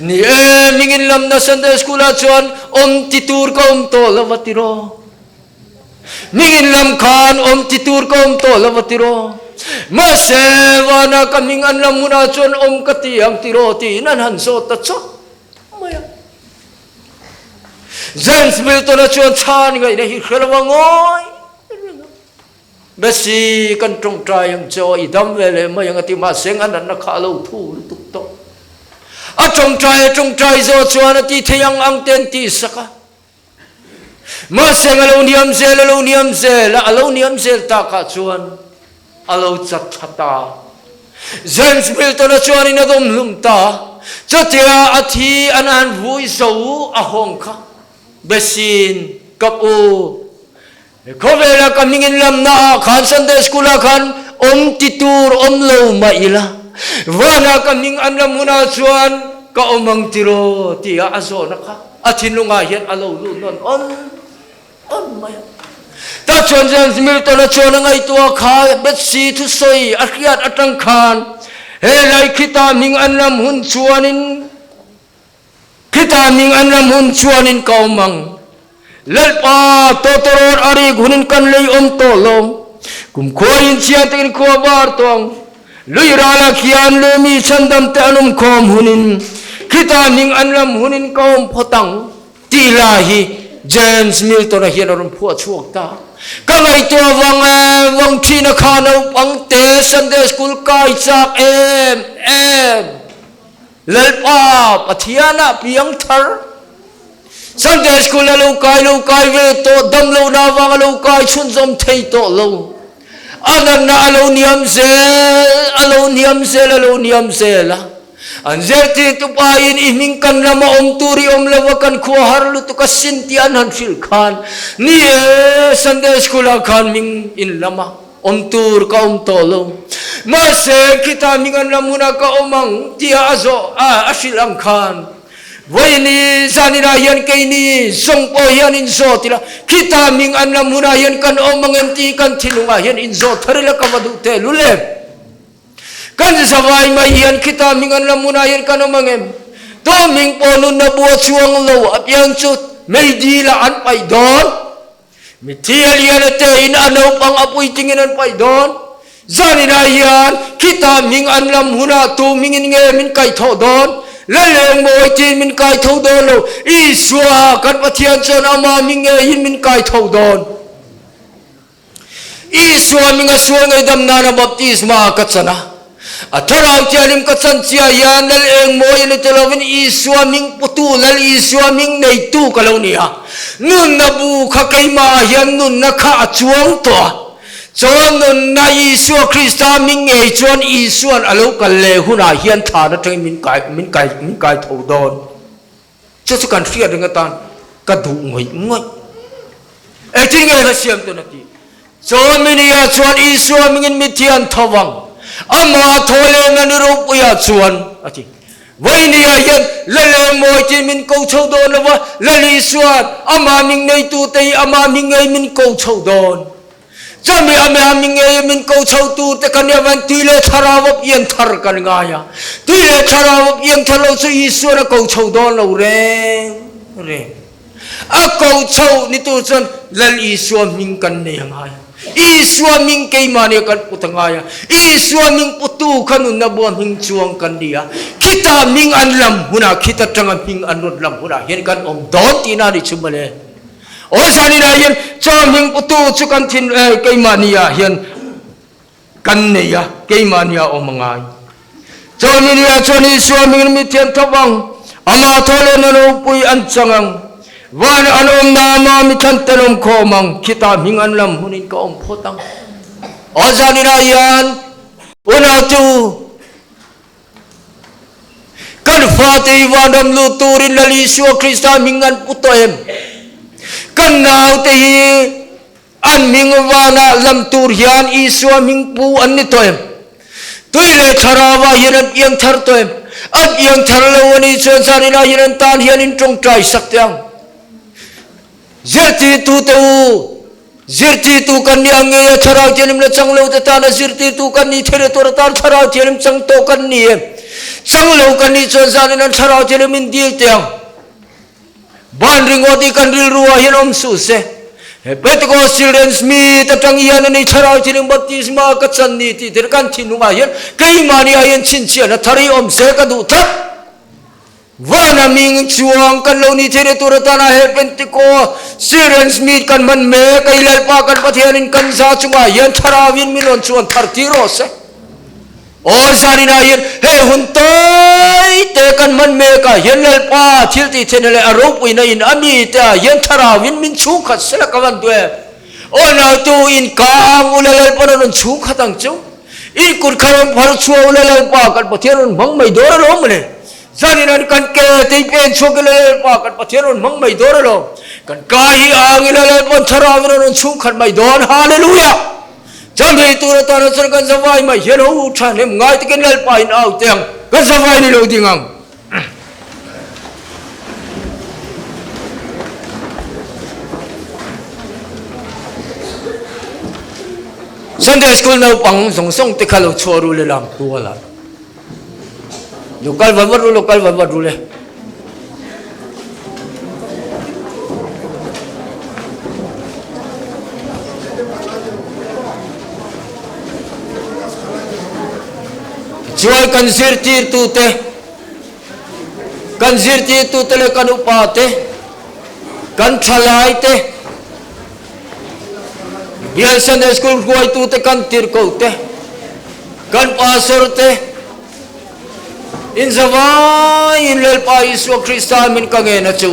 Ni e, mingin lamna Sunday School ah chuan awm ti tur ka awm tawh lo va tiraw. Mingin lam khan awm ti tur ka awm tawh lo va tiraw. Mahse, vana ka hming an lam hunah chuan awm ka ti ang tiraw tiin an han zawt ta chawt mai a. James Milton-a chuan chhan ngaihna hi hre lo a ngawi reng a. Besi, kan tawngtai ang che aw, i dam ve leh mai ang a ti, mahse a natna kha a lo thu lutuk tawh. A tawngtai a tawngtai zawh chuan a ti thei ang ang te an tih sak a. Mahse a lo hniam zel, a lo hniam zel a, a lo hniam zel takah chuan a lo chat tha ta. James Milton-a chuanin a dawm hlum ta. Chutia a thi an han vui zo a hawng kha Besi'n ka pu Khawvela ka hmingin lamna ah khan Sunday School ah khan awm ti tur awm lo mah ila, vanah ka hming an lam hunah chuan ka awm ang tiraw tia a zawhna kha a thinlungah hian a lo lut nawn awn awn mai a. Ta chuan James Milton-a chuan a ngaihtuah kha Betsy thusawi a hriat atang khan he lai khita hming an lam hun chuanin khita hming an lam hun chuanin ka awm ang. Lalpa tawtawrawt a rik hunin kan lei awm tawh lo. Kumkhua in chiang takin khua bar tawh ang. Lui rala khian lumi chhandam te an awm khawm hunin khita hming an lam hunin ka awm phawt ang tih la hi James Milton-a hian a rawn phuah chhuak ta. Ka ngaihtuah vang e, vang thin a kha naupang te Sunday School kai chak em em. Lalpa Pathianah piang thar. Sunday School a lo kai lo kai ve tawh, dam lohna avanga lo kai chhunzawm thei tawh lo. A natna a lo hniam zel, a lo hniam zel, a lo hniam zel a. An zirtirtu pain i hming kan lama awm tur i awm lo a, kan khua har lutuk a sin tih an han hrilh khan, Ni e, Sunday School ah khan hming in lama awm tur ka awm tawh lo. Mahse, khita hming an lam hunah ka awm ang tia a zawh a, a hrilh ang khan, Vawiini zaninah hian keini zawng pawh hian inzawt ila, khita hming an lam hunah hian kan awm ang em tih kan thinlungah hian inzawt thar ila ka va duh teh lul em? Kan zavai mai hian khita hming an lam hunah hian kan awm ang em? To hming pawh nunna bua chuang lo apiang chu meidil ah an paih dawn. Mitthi a lian a te in a naupang a puiting in an paih dawn. Zaninah hian khita hming an lam hunah tu hmingin nge min kaihthawh dawn? Laleng mawi tiin min kaitho dawn lo. Isua kan Pathian chuan ama hming ngeiin min kaitho dawn. Isua hminga sual ngaihdam nana baptisma ka chan a. A Thlarau Thianghlim ka chan chiah hian Lal eng mawi a ni ta lovin Isua hming putu Lal Isua hming neitu ka lo ni a. Nunna bu kha keimahah hian nunna kha a chuang tawh a. Chuan nunna Isua Krista hming ngei chuan Isua'n a lo kal leh hunah hian thlan atangin min kai min kai min kai tho dawn. Chu chu kan hriat reng atan ka duh ngawih ngawih. Engtin nge hla siam tun a ti? Chuan minia chuan Isua mingin mitthi an tho vang. Amah thaw leh na ni ropuiah chuan a ti. Vawinia hian la leh mawi tiin min ko chho dawn lo va, Lal Isua'n amah ming neitute hi amah ming ngei min ko chho dawn. Chumi a mea mi ngei min ko chho tu te kan nia van tui leh thlarau a pian thar kan ngai a. Tui leh thlarau a pian thar lo chu Isuan a ko chho dawn lo reng reng. A ko chho ni tur chuan Lal Isua hming kan nei a ngai a. Isua hming keimah nia kan put a ngai a. Isua hming putu kha nunna bua hming chuang kan ni a. Khita hming an lam hunah khita tanga hming an rawn lam hunah hian kan awm dawn tihna a ni chu mawle. Aw zaninah hian chaw hming putu chu kan thin keimahni ah hian kan nei a, keimahni ah awm a ngai. Chaw ni ah chuan Isua hmingin mi thiam thawp ang, amah thaw leh na ropui an chang ang. Van an awmna ama mi thlan tel awm khawm ang, khitah hming an lam hunin ka awm phawt ang. Aw zaninah hian unau chu Kan fate hi vanram lut turin Lal Isua Krista hming an pu tawh em? Kan naute hi an hming vanah lam tur hian Isua hming pu an ni tawh em? Tui leh thlarauah hian an piang thar tawh em? An piang thar lo a nih chuan zaninah hian an tan hian in tawngtai sak teh ang. Zirtirtute u, zirtirtu kan nih ang ngei a, Thlarau Thianghlim la chang lo te tana zirtirtu kan nih theih tur atan Thlarau Thianghlim chang tawh kan ni em? Chang lo kan nih chuan zanin an Thlarau Thianghlim in dil teh ang. Ban ringawt hi kan rilru ah hian awm suh se. He Pentecost Children's Meet atang hian ani Thlarau Thianghlim baptisma ka chan ni tih te kan thinlungah hian keimahni ah hian chhinchhiahna thar hi awm se ka duh tlat. Vana ming chuang kan lo ni thei tur atana he Pentecost Children's Meet kan hman mek a, i Lalpa kan Pathianin kan za chungah hian Thlarauin min rawn chuan thar tir rawh se. Aw zaninah hian he hun tawi te kan hman mekah hian Lalpa thil tih theihna leh a ropuina in a mite ah hian Thlarauin min chhungkhat sela ka van duh em. Aw nautu in ka ang ula Lalpa rawn chhungkhat ang chu. In kut kha rawn phar chhuah ula Lalpa kan Pathian rawn hmang mai dawn alawm mawle. Zanin an kan ke tei pen chhuak ila Lalpa kan Pathian rawn hmang mai dawn alawm. Kan ka hi ang ila Lalpa'n thlarau in a rawn chhungkhat mai dawn. Hallelujah! Chang thei tur atana chuan kan zavai mai hian ho tha hnem ngai takin Lalpa in au teh ang. Kan zavai ni lo ding ang. Sunday School naupang zawng zawng te kha lo chhuah ru le lam kual ah. Lo kal vat vat ru, lo kal vat vat ru le. Chuan kan zirtirtute, kan zirtirtute leh kan upate, kan thalaite, Bial Sunday School hruaitute kan tirhkohte, kan pastor-te, inzavaiin Lalpa Isua Krista min ka ngen a chu.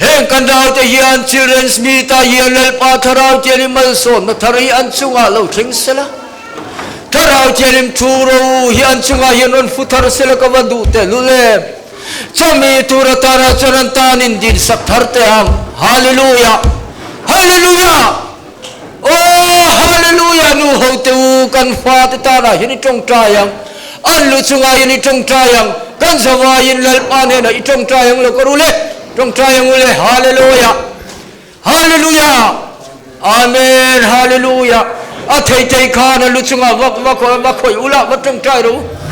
Heng kan naute hian Children's Meet-ah hian Lalpa Thlarau Thianghlim malsawmna thar hi an chungah lo thleng sela. Thlarau Thianghlim thu ro hi an chungah hian rawn fu thar sela ka va duh tehlul em. Chumi tur atana chuan an tan in din sak thar teh ang. Hallelujah! Hallelujah! Aw, Hallelujah! Nu ho te u, kan fate tanah hian i tawngtai ang. An lu chungah hian i tawngtai ang. Kan zavaiin Lalpa hnenah i tawngtai ang lo ka ru le. Tawngtai ang u le. Hallelujah! Hallelujah! Amen! Hallelujah! A thei thei khan a lu chungah va va va khawih ula, va tawngtai rawh u.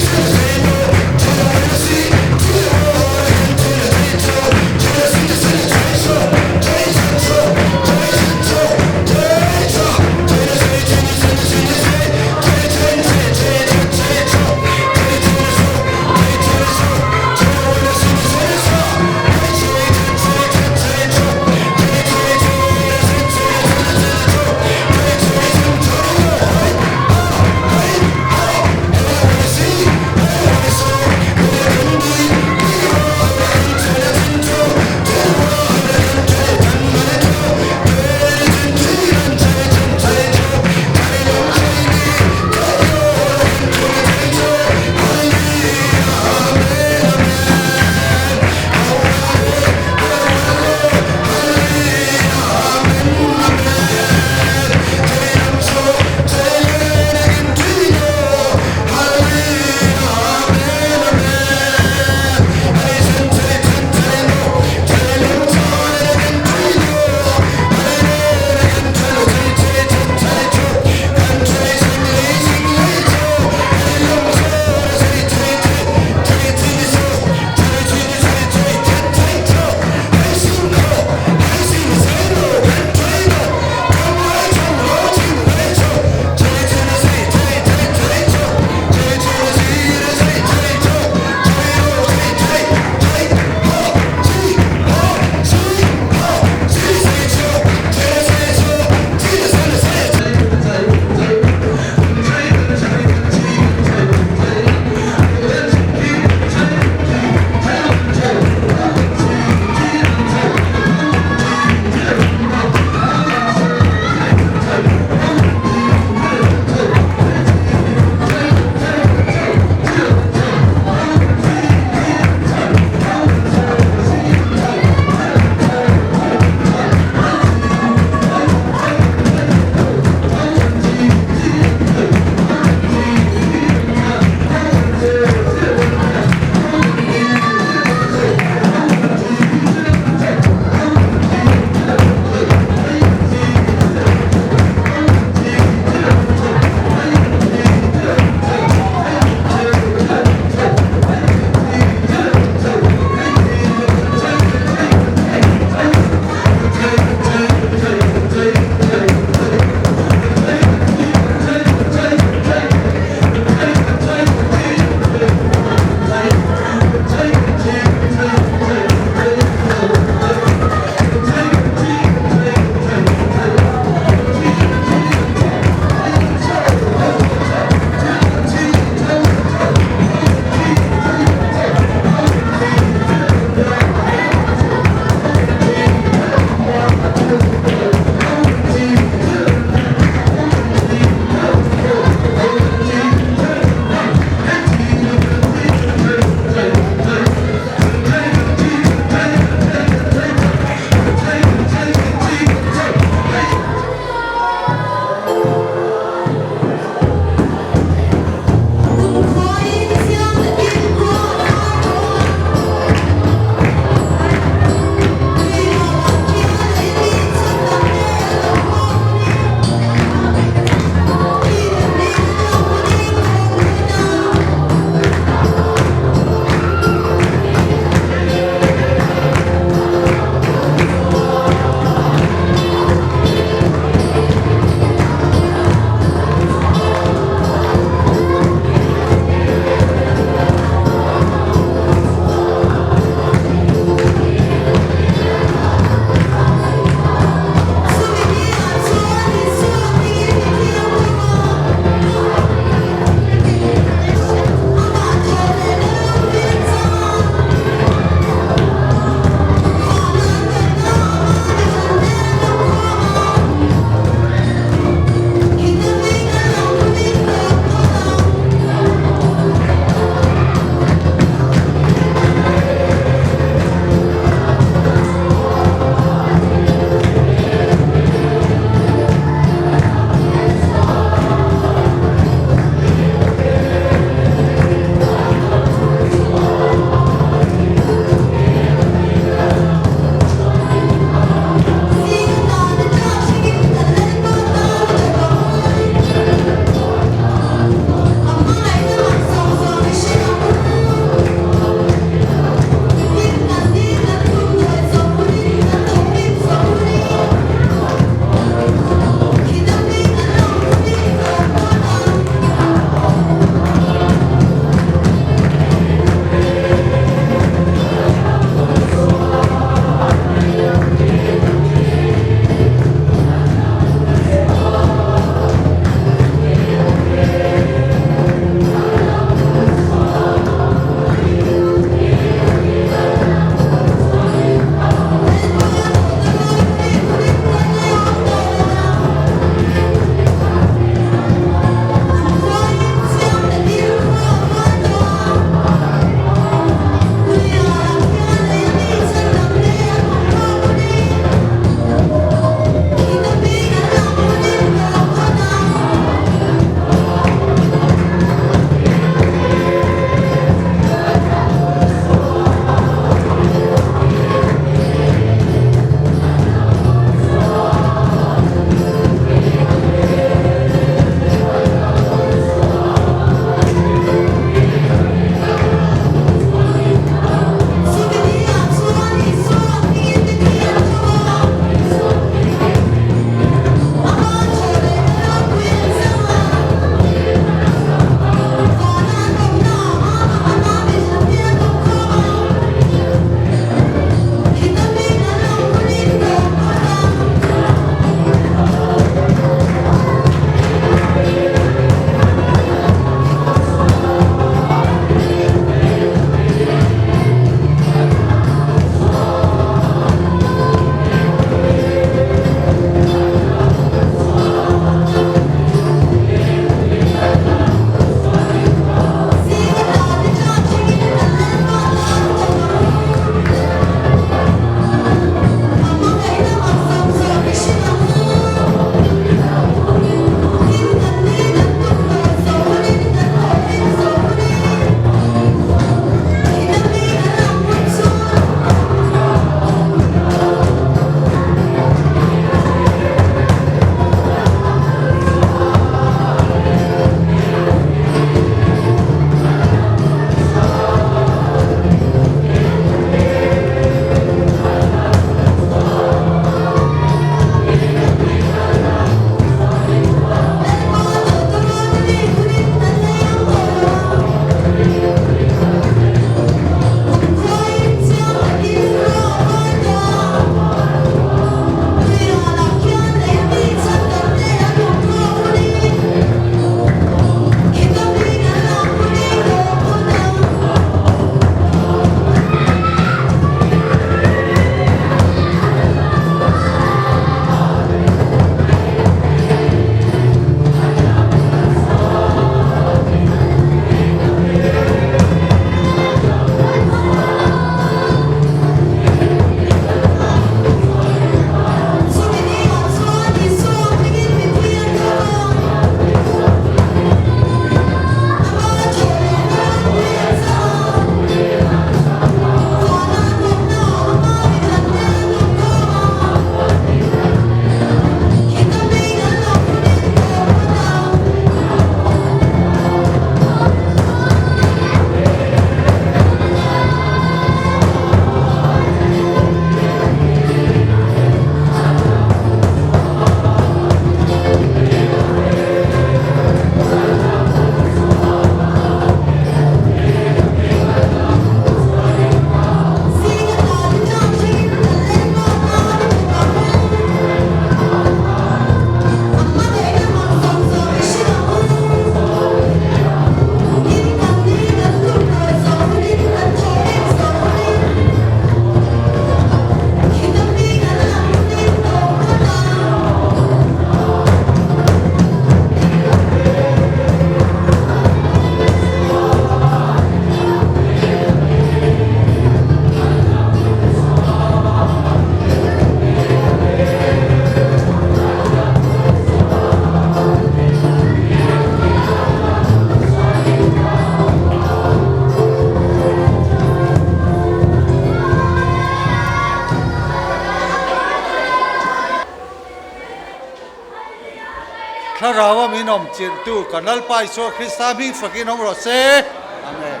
Thlarau a min awm chilhtu kan Lalpa Isua Krista hming fakin awm rawh se. Amen.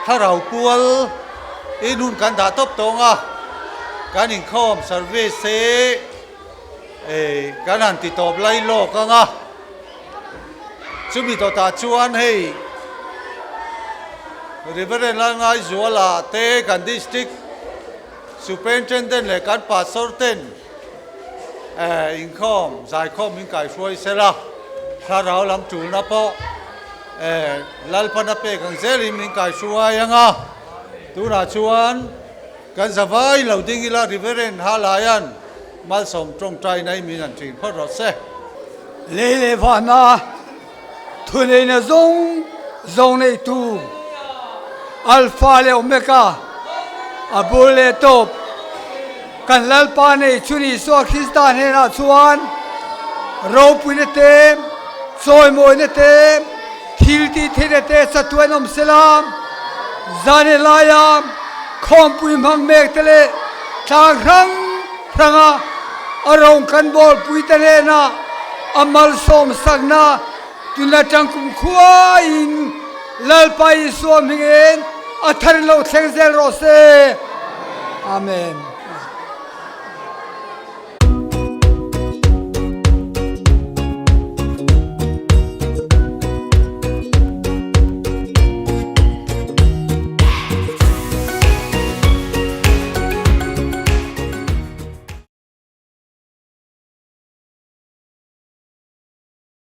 Thlarau pual in hun kan dah tawp tawng a, kan inkhawm service hi kan han ti tawp lai lawk ang a, chumi dawtah chuan hei Reverend Lalngaizuala te kan district Superintendent leh kan Pastor ten inkhawm zaikhawm min kaihruai sela, thlarau lam tulna pawh Lalpana pek ang zelin min kaihruai ang a, tunah chuan kan zavai lo ding ila Reverend Halaian malsawm tawngtai nai min han thin phawt rawh se. Lei leh vahna thuneihna zawng zawng neihtu Alpha leh Omega, a bul leh tawp kan Lalpa nei chun Isua Krista hnenah chuan ropuina te, chawimawina te, thil tih theihna te chatuan awm sela, zan laia khawmpui hmang mek te leh tlang hrang hranga a rawng kan bawlpui te hnenah a malsawm sakna tun atang kum khuaiin Lalpa Isua hmingin a thar in lo thleng zel rawh se. Amen.